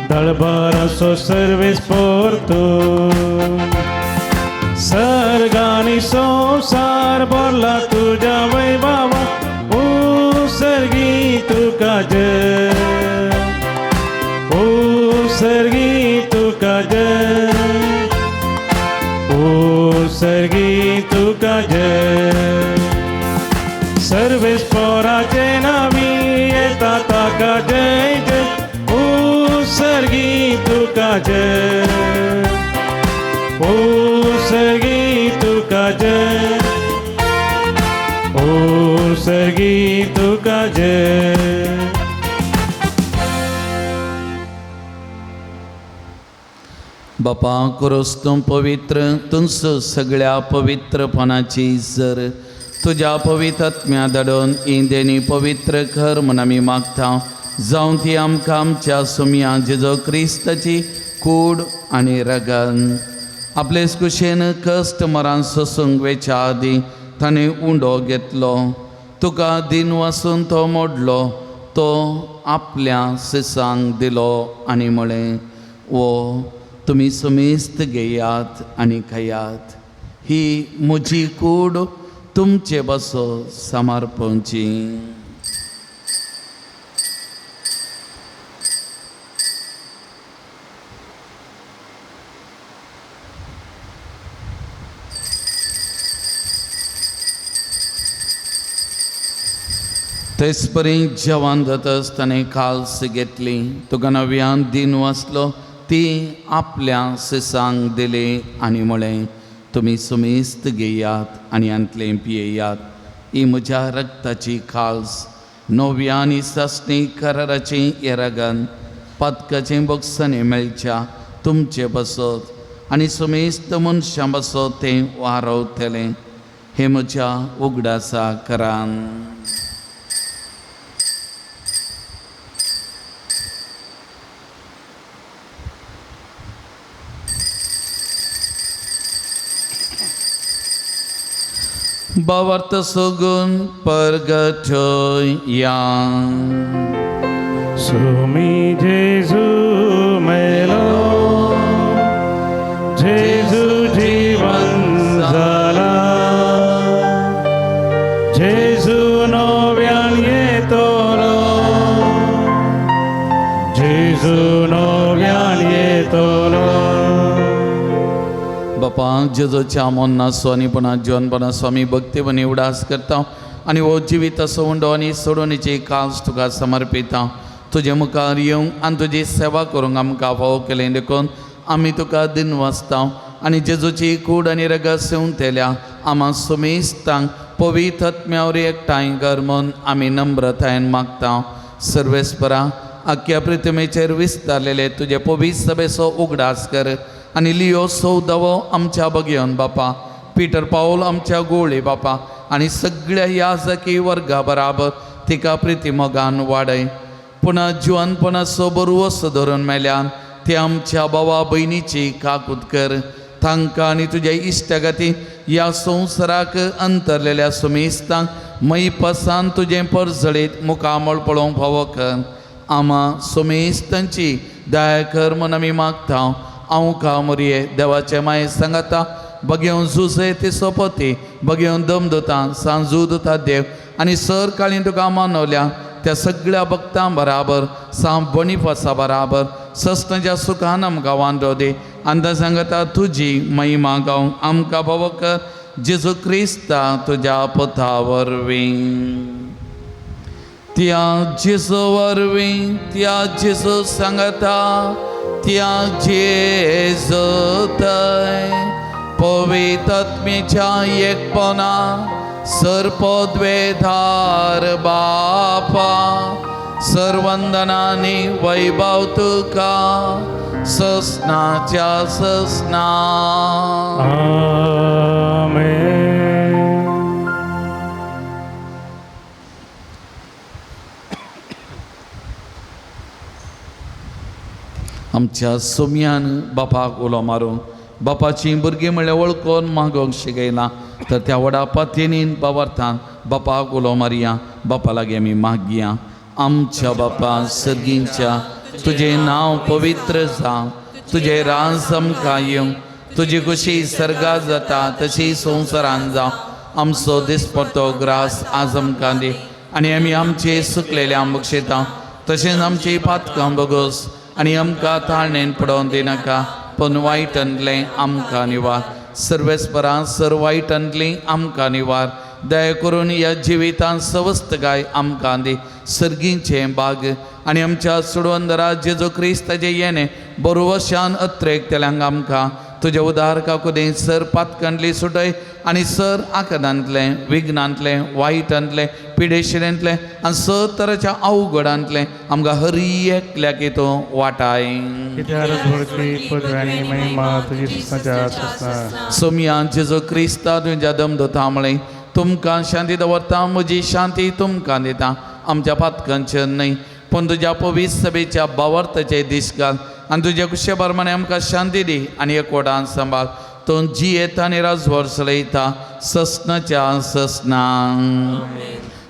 दळबाराचो सर्वेस पोरतो सर्गानी संवसार भरला तुज्या वैभवा ओ सर्गी तुका जय ओ सर्गी तुका जय ओ सर्गी तुका जय. सर्वेस पोराचे नावी येता ताका जय जय ओ सर्गी तुका जय ओ सर्गी तुका जय ओ सर्गी तुका जय. बापा क्रोस तूं पवित्र तुंच सगळ्या पवित्रपणाची जर तुज्या पवित्र आत्म्या धाडून इंदेनी पवित्र कर म्हूण आमी मागता. जावं ती आमकां आमच्या सुमया जेजो क्रिस्ताची कूड आनी रगन आपलेच कुशेन कश्ट मरान सोसूंक वेच्या आदीं ताणें उंडो घेतलो तुका दिन वासून तो मोडलो तो आपल्या सिसांक दिलो आनी म्हळें वो तुमी समेस्त घेयात आनी खायात ही म्हजी कूड तुमचे बसो समर्पणची. तेच परी जेवण जातच ताणें काल्स घेतली तुका नव्यान दिन वाचलो ती आपल्या सिसांक दिली आनी म्हळें तुमी सुमेस्त घेयात आनी हांतलें पियेयात ही म्हज्या रक्ताची खाल्स नव्या आनी सासणी कराराची येरागन पातकाचें बोगसणें मेळच्या तुमचे बसत आनी सुमेस्त मनशां बसत तें वारवतलें हें म्हज्या उगडासा करान. भावार्थ सगून परगटया. सुमी जेजू मेलो जेजू जीवन जाला जेजू नव्यान येतलो जेजू नव्यान येतलो. बापा जेजोच्या मोन्नासो आनी पुणा जिवनपणा स्वामी भक्तीपणी उडास करता आनी हो जिवीत असो उंडो आनी सोडोवणेची काज तुका समर्पिता. तुजे मुखार येवंक आनी तुजी सेवा करूंक आमकां फावो केलें देखून आमी तुका दिन वाचता आनी जेजूची कूड आनी रगत सेवंतल्या आमा सुमेस्तांक पवित्र आत्म्यावर एकठांय कर म्हूण आमी नम्रतायेन मागता. सर्वेस्परा आख्या प्रितमेचेर विस्तारलेले तुजे पवित्र सभेचो उगडास कर आनी लियो सौदवो आमच्या बगयोन बापा पिटर पावल आमच्या गोळे बापा आनी सगळ्या याजकी वर्गा बराबर तिका प्रिती मोगान वाडय. पुणा जिवनपणाचो बरवस धरून मेल्यान ते आमच्या बाबा भयणीची काकूत कर तांकां आनी तुज्या इश्टागती ह्या संवसाराक अंतरलेल्या सुमेस्तांक मैपसान तुजें परजळीत मुखामळ पळोवंक फावो कर. आमा सुमेस्तांची दया कर म्हूण आमी मागता. हांव का मोरये देवाचे माये सांगता बगेवन जुसे ते सोपती बगेवन दम दिता सांजू दिता देव आनी सर काळी तुका मानवल्या त्या सगळ्या भक्तां बराबर सांब बणिफासा बराबर सस्नाच्या सुखान आमकां वांदो दी आनी सांगता तुजी महिमा गावंक आमकां फावो कर जेजू क्रिस्ता तुज्या पथा वरवीं. त्या जेजू वरवीं त्या जेजू सांगता त्या जेजू थंय पवित्रत्मेच्या एकपणा सर्पद्वेधार बापा सर्वंदनानी वैभव तुका ससनाच्या ससना. आमेन. आमच्या सोम्यान बापाक उलो मारून बापाचीं भुरगीं म्हणल्यार वळखून मागोवंक शिकयलां तर त्या व्हडा पातयेनीन बाबार्थान बापाक उलो मारया, बापा लागीं आमी मागया. आमच्या बापा सर्गींच्या, तुजें नांव पवित्र जावं, तुजें राज आमकां येवं, तुजी खुशी सर्गात जाता तशी संवसारान जावं. आमचो दिसपट्टो ग्रास आज आमकां दी आनी आमी आमचे सुकलेले बक्षयता तशेंच आमची पातकां बगोस आनी आमकां ताळणेन पडोवन दिनाका पूण वायटांतलें आमकां निवार. सर्वेस्परां सर वायटांतली आमकां निवार. दया करून ह्या जिवितांत सवस्तकाय आमकां दी. सर्गीचें बाग आनी आमच्या सुडवंदरा जेजू क्रिस्ताचें येणें बरोवशान अत्रेक तेल्यांक आमकां तुज्या उदार काकुदें सर पातकांतली सुटय आनी सर आकदांतलें विघ्नांतलें वायटांतलें पिडेशिरेंतलें आनी सर तराच्या अवघडांतलें आमकां हरी एकल्याक तो वाटाय. सोमया जेजू क्रिस्ता तुज्या दमदोता म्हळें तुमकां शांती दवरता, म्हजी शांती तुमकां दिता. आमच्या पातकांचेर न्हय पूण तुज्या पवित्र सभेच्या बावर्ताचे दीस घाल आनी तुज्या कुशे प्रमाणे आमकां शांती दी आनी एकवटान सांबाळ. तूं जियेता आनी राजवर चलयता ससनाच्या ससना.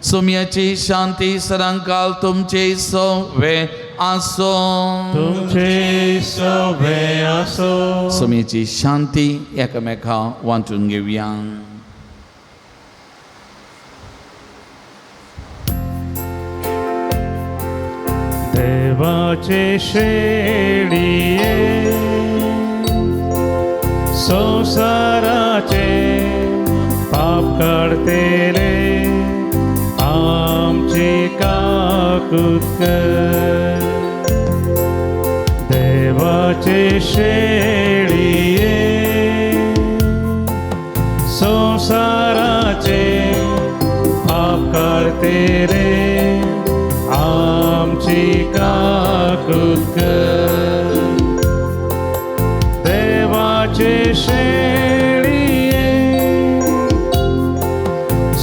सोम्याची शांती सदांकाल तुमचे सवे आसो. तुमचे सवे आसो. सोम्याची शांती एकामेका वांटून घेवया. देवाचे शेळये संसाराचे पाप काडतेले आमची काकूत कर. देवाचे शेळये संसाराचे पाप काडतेले आमची काकूत कर. देवाचे शेळये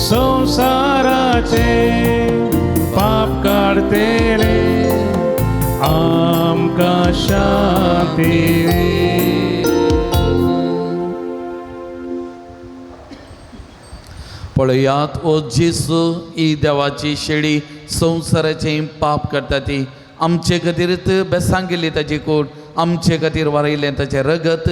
संसाराचे पाप काडतेले आमकां शांती दी. पळयात ओ जेजू, ही देवाची शेळी संवसाराचें पाप करता ती आमचे खातीर बेसांग गेली ताची कोट, आमचे खातीर वारयलें ताचें रगत.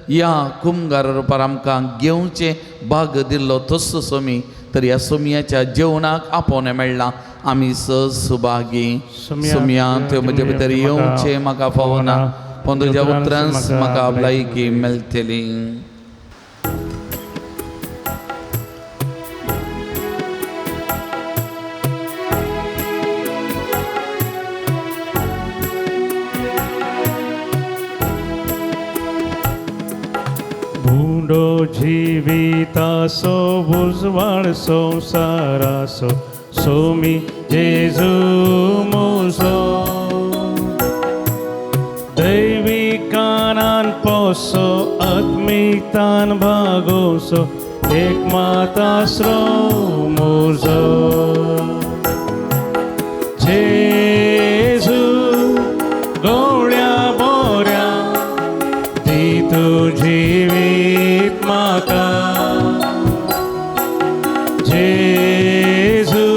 ह्या कुमगार रुपार आमकां घेवचें भाग दिल्लो तसो सोमी तर ह्या सोमयाच्या जेवणाक आपोवणें मेळ्ळां. आमी स सुभागी. सोमया त्यो म्हजे भितर येवचें म्हाका फावना पूण तुज्या उतरांच म्हाका भलायकी मेळटली. भुंडो जिवितासो उजवाड संवसारासो सोमी जेजू मुजो. दैविकानान पोसो आत्मिकतान भागोसो एक मातास्रो मुजो. जेजू गोळ्या बोऱ्या दी तूं जिवीत म्हाका. जेजू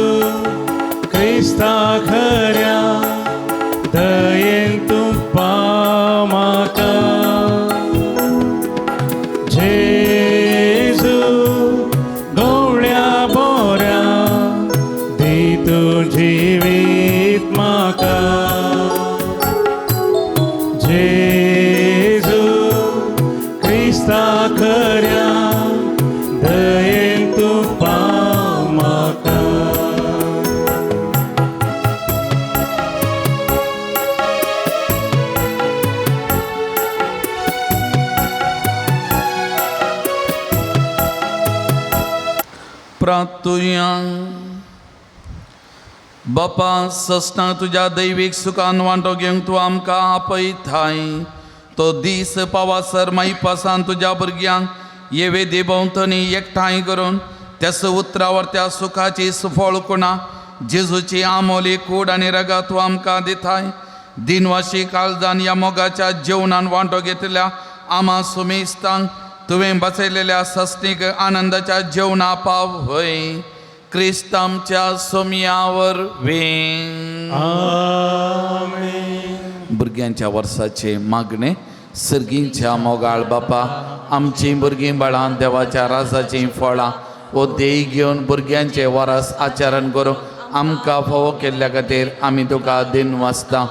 क्रिस्ता खऱ्या दयेन तूं पाव म्हाका. जेजू गोळ्या बोऱ्या प्रार्थुया. बापा ससना तुज्या दैवीक सुखान वांटो घेवंक तूं आमकां आपयताय. तो दीस पावासर माईपासान तुज्या भुरग्यांक हे वेदी भोंवतणी एकठांय करून त्यास उतरावर त्या सुखाची सुफळ कुणा जेजूची आमोली कूड आनी रगात तूं आमकां दिताय. दिनवाशी काळजान ह्या मोगाच्या जेवणान वांटो घेतल्या आमा सुमेस्तांक तुवें बसयलेल्या सस्नीक आनंदाच्या जेवणा पाव होय क्रिस्त आमच्या सोमयावर वे. भुरग्यांच्या वर्साचे मागणे. सर्गींच्या मोगाळ बापा, आमचीं भुरगीं बाळां देवाच्या राजाचीं फळां वो देय घेवन भुरग्यांचे वरस आचरण करूं आमकां फावो केल्ल्या खातीर आमी तुका दिन वाचता.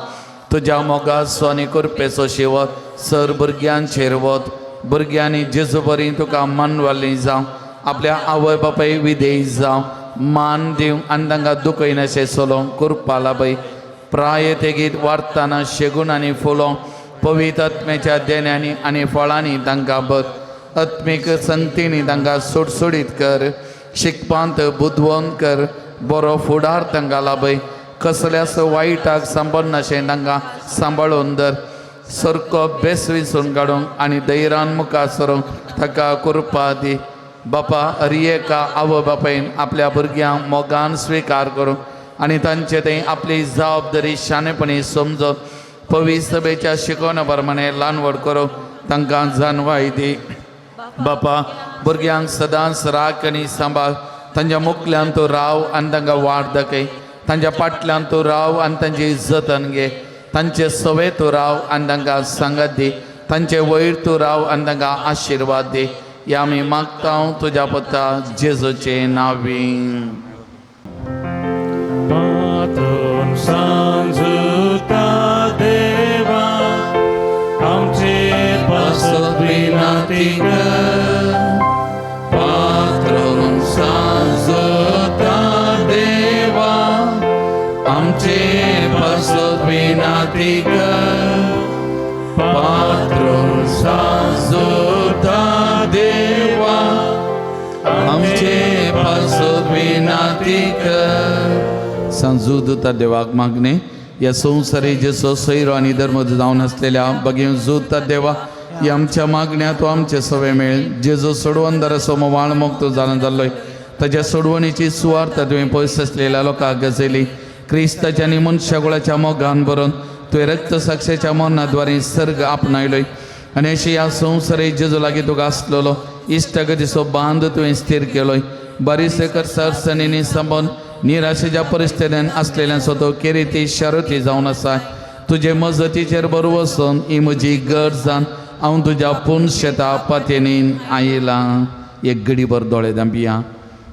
तुज्या मोगाचो आनी कृपेचो शिवत सर भुरग्यांचेर वत. भुरग्यांनी जेजू बरी तुका मानवाली जावं, आपल्या आवय बापाय विधेय जावं, मान दिवंक आनी तांकां दुखयनाशें चलोवंक कृपा लाभय. प्राय तेगीत वाडटना शेगूण आनी फुलोवंक पवित्र आत्म्याच्या देण्यांनी आनी फळांनी तांकां बर आत्मीक संगतींनी तांकां सुडसुडीत कर. शिकपांत बुदवंत कर, बरो फुडार तांकां लाभय. कसल्याच वायटाक सांबाळनाशें तांकां सांबाळून धर. सारको बेस विंचून काडूंक आनी धैर्यान मुखार सरूंक ताका कृपा दी. बापा, हर एका आवय बापायन आपल्या भुरग्यांक मोगान स्विकार करूंक आनी तांचे थंय आपली जबाबदारी शाणेपणी समजून पवित्र सभेच्या शिकवणा प्रमाणे ल्हान व्हड करूंक तांकां जाणवाय दी. बापा, भुरग्यांक सदांच राख आनी सांबाळ. तांच्या मुखल्यान तूं राव आनी तांकां वाट दाखय. तांच्या फाटल्यान तूं राव आनी तांची जतन घे. तांचे सवे तूं राव आनी तांकां सांगात दी. तांचे वयर तूं राव आनी तांकां आशिर्वाद दी. ह्या आमी मागता तुज्या पुता जेजूचे नांवी. पात्रोन सांजुता देवा आमचे पासत विनंती कर. पात्रोन सांजुता देवा आमचे पासत विनंती कर. पात्रोन सांजुता देवा आमचे पासत विनंती कर. सांजूदता देवाक मागणे. या संवसारी जसो सैरो आनी धर्म जावन आसलेल्या बगेन जुता देवा, या आमच्या मागण्या तो आमचे सवे मेळ. जेजो सोडवणदार असो वाळ मोगतो जाणा जाल्लोय, ताज्या सोडवणीची सुवार्थ तुवें पयस आसलेल्या लोकांक गजयली. क्रिस्ताच्या आनी मनशाकुळाच्या मोगान भरून तुवें रक्त साक्षेच्या मरणाद्वारे सर्ग आपणायलोय आनी अशें ह्या संवसारी जेजो लागीं तुका आसलेलो इश्टागतीचो बांद तुवें स्थीर केलोय. बारीस सरसणींनी संबंद निराशेच्या परिस्थितीन आसलेल्यांचो तो केरिती शारुती जावन आसा. तुजे मजतीचेर बरो वचून ही म्हजी गरज जावन हांव तुज्या पूर्ण शेता पातयेनीन आयलां. एक गडीभर दोळे धांपिया.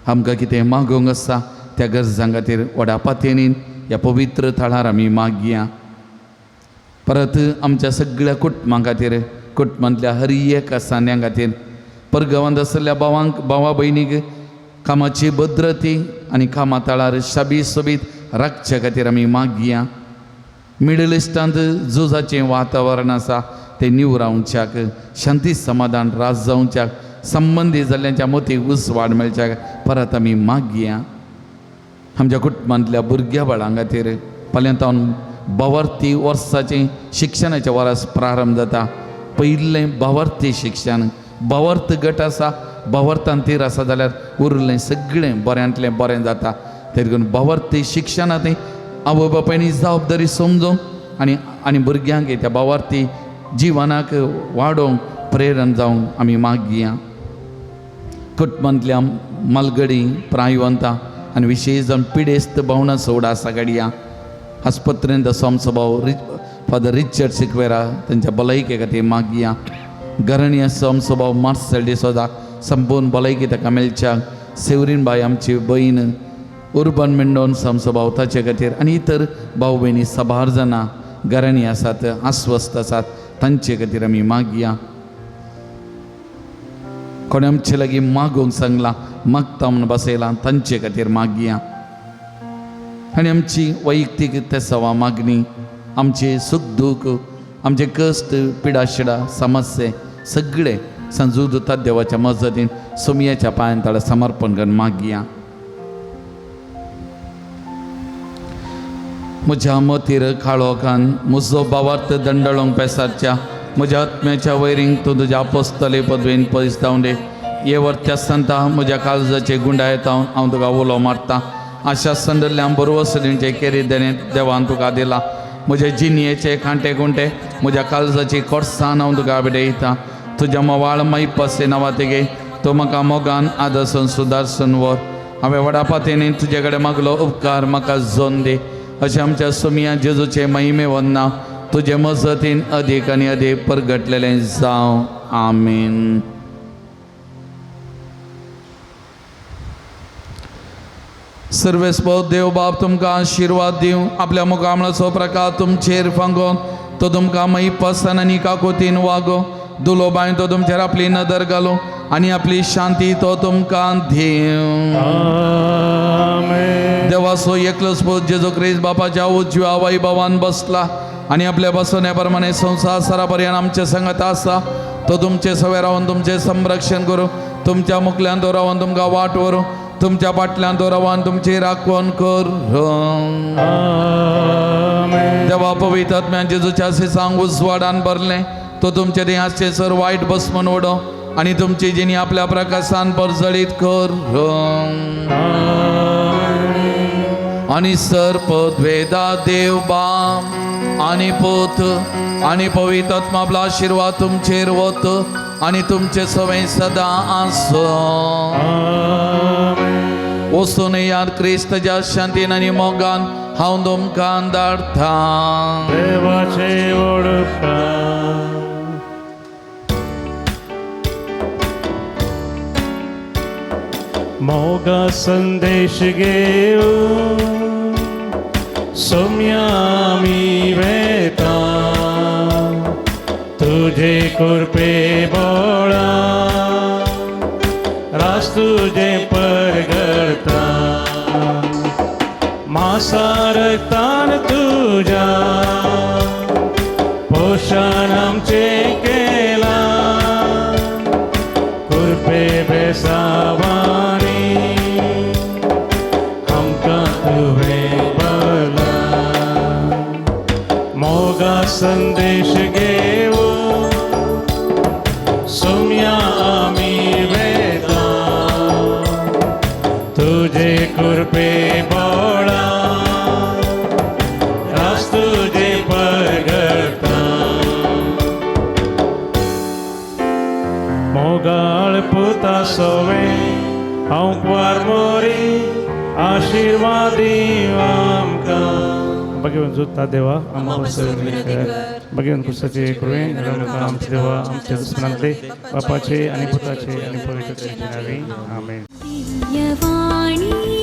आमकां कितें मागूंक आसा त्या गरजां खातीर व्हडा पातयेनीन ह्या पवित्र थळार आमी मागया. परत आमच्या सगळ्या कुटुंबां खातीर, कुटुंबांतल्या हर एक सान्यां खातीर, परगांवांत आशिल्ल्या भावांक भावा भयणीक कामाची भद्रती आनी कामा तळार शाबी सोबीत राखचे खातीर आमी मागया. मिडल इस्टांत झुजाचें वातावरण आसा तें निवरावच्याक, शांती समाधान राज जावच्याक, संबंदी जाल्ल्यांच्या मतीक उजवाड मेळच्याक परत आमी मागया. आमच्या कुटुंबांतल्या भुरग्या बाळां खातीर फाल्यां भावार्थी वर्साचें शिक्षणाचें वर्स प्रारंभ जाता. पयलें भावार्थी शिक्षण, भावार्थ गट आसा, भावार्थान तीर आसा जाल्यार उरलें सगळें बऱ्यांतलें बरें जाता. ते देखून भावार्थी शिक्षणांत आवय बापायनी जबाबदारी समजूंक आनी आनी भुरग्यांक त्या भावार्थी जिवनाक वाडोवंक प्रेरण जावंक आमी मागया. कुटुंबांतल्या मालगडी प्रायवंता आनी विशेश जावन पिडेस्त भावना सोड आसा गाडया आस्पत्रेंत आसा आमचो भाव फादर रिचर्ड सिक्वेरा, तांच्या भलायके खातीर मागया. घराणी आसा आमचो भाव मार्सेल डिसोजा, संपूर्ण भलायकी ताका मेळच्याक. सेवरीन बाय आमची बयण, उर्बन मेंडोन्स आमचो भाव ताचे खातीर आनी इतर भाव भयणी साबार जाणां घरांनी आसात, अस्वस्थ आसात, तांचे खातीर आमी मागया. कोणें आमचे लागीं मागूंक सांगलां, मागता म्हूण बसयलां, तांचे खातीर मागया. आनी आमची वैयक्तीक तेसावां मागणी, आमचे सूख दूख, आमचे कश्ट पिडाशिडा समस्ये सगळे संजू दुतात देवाच्या मजतीन सुमयेच्या पांयान ताणें समर्पण करून मागया. म्हज्या मतीर काळोखान म्हजो भावार्थ दंडळोंक पेसारच्या म्हज्या आत्म्याच्या वैरींक तूं तुज्या पोसतले पदवेन पयस धांवडे दे. ये वर्त्या संता म्हज्या काळजाचे गुंडायत हांव तुका उलो मारता. आशा संदल्ल्यान बरवसलींचे केरी देणे देवान तुका दिला. म्हजे जिणयेचे कांटे कुंटे म्हज्या काळजाची कोर्सान हांव तुका भिडयता. तुज्या मवाळ मैपसे नांवा तेगे तूं म्हाका मोगान आदर्शन सुदारसन व्हर. हांवें व्हडा पातयेन तुजे कडेन मागलो उपकार म्हाका जोन दी. अशें आमच्या सुमया जेजूचे महिमे वन्ना तुजे मजतीन अदीक आनी अदीक परगटलेलें जावं. आमीन. सर्वेस्पद देव बाप तुमकां आशिर्वाद दिवं. आपल्या मुखामळाचो प्रकार तुमचेर फांगोवन तो तुमकां मैपसन आनी काकोतीन वागो. दुलो बांय तो तुमचेर आपली नदर घालूं आनी आपली शांती तो तुमकां दिवं. देवाचो एकलोच पूत जेजू क्रिस्त बापाच्या उजव्या वैभवान बसला आनी आपल्या बसवण्या प्रमाणे संवसार सरापर्यंत आमचे संगत आसा. तो तुमचे सवे रावन तुमचें संरक्षण करूं, तुमच्या मुखल्यान तो रावन तुमकां वाट व्हरूं, तुमच्या फाटल्यान तो रावन तुमची राखवण करूं. देवा पवित्र आत्म्यान जेजूच्या सांग उजवाडान भरलें तो तुमचे देहाचे सर वायट बसमन उडो आनी तुमची जिणी आपल्या प्रकाशान परजळीत करूं. आनी सर पदवेदा देव बाप आनी पूत आनी पवित्र आत्मा आपलो आशिर्वाद तुमचेर वत आनी तुमचे सवय सदां आसूं. वचून याद क्रिस्तच्या शांतीन आनी मोगान हांव तुमकां धाडटा. देवाचे उपकार. मोगा संदेश घेऊन सोम्या आमी वेता तुझे कृपे बोळा रास तुझे परगडता मासारतान तुझ्या पोषण आमचे केला कृपे बेसावानी आमकां तुवें बरला. मोगा संदेश घेऊन सोम्या आमी वेता तुझे कृपे बोळा रास तुझे परगडता. मोगाळ पुता सोवे हांव कुवार मोरी आशिर्वादी आमकां. भगवान जुता देवा आम्हा भगवान कृष्णाचे कृपे आमचे देवा आमच्या दुश्मनांतले बापाचे आणि पुताचे आणि पवित्र नावे. आमेन. दिव्यवाणी.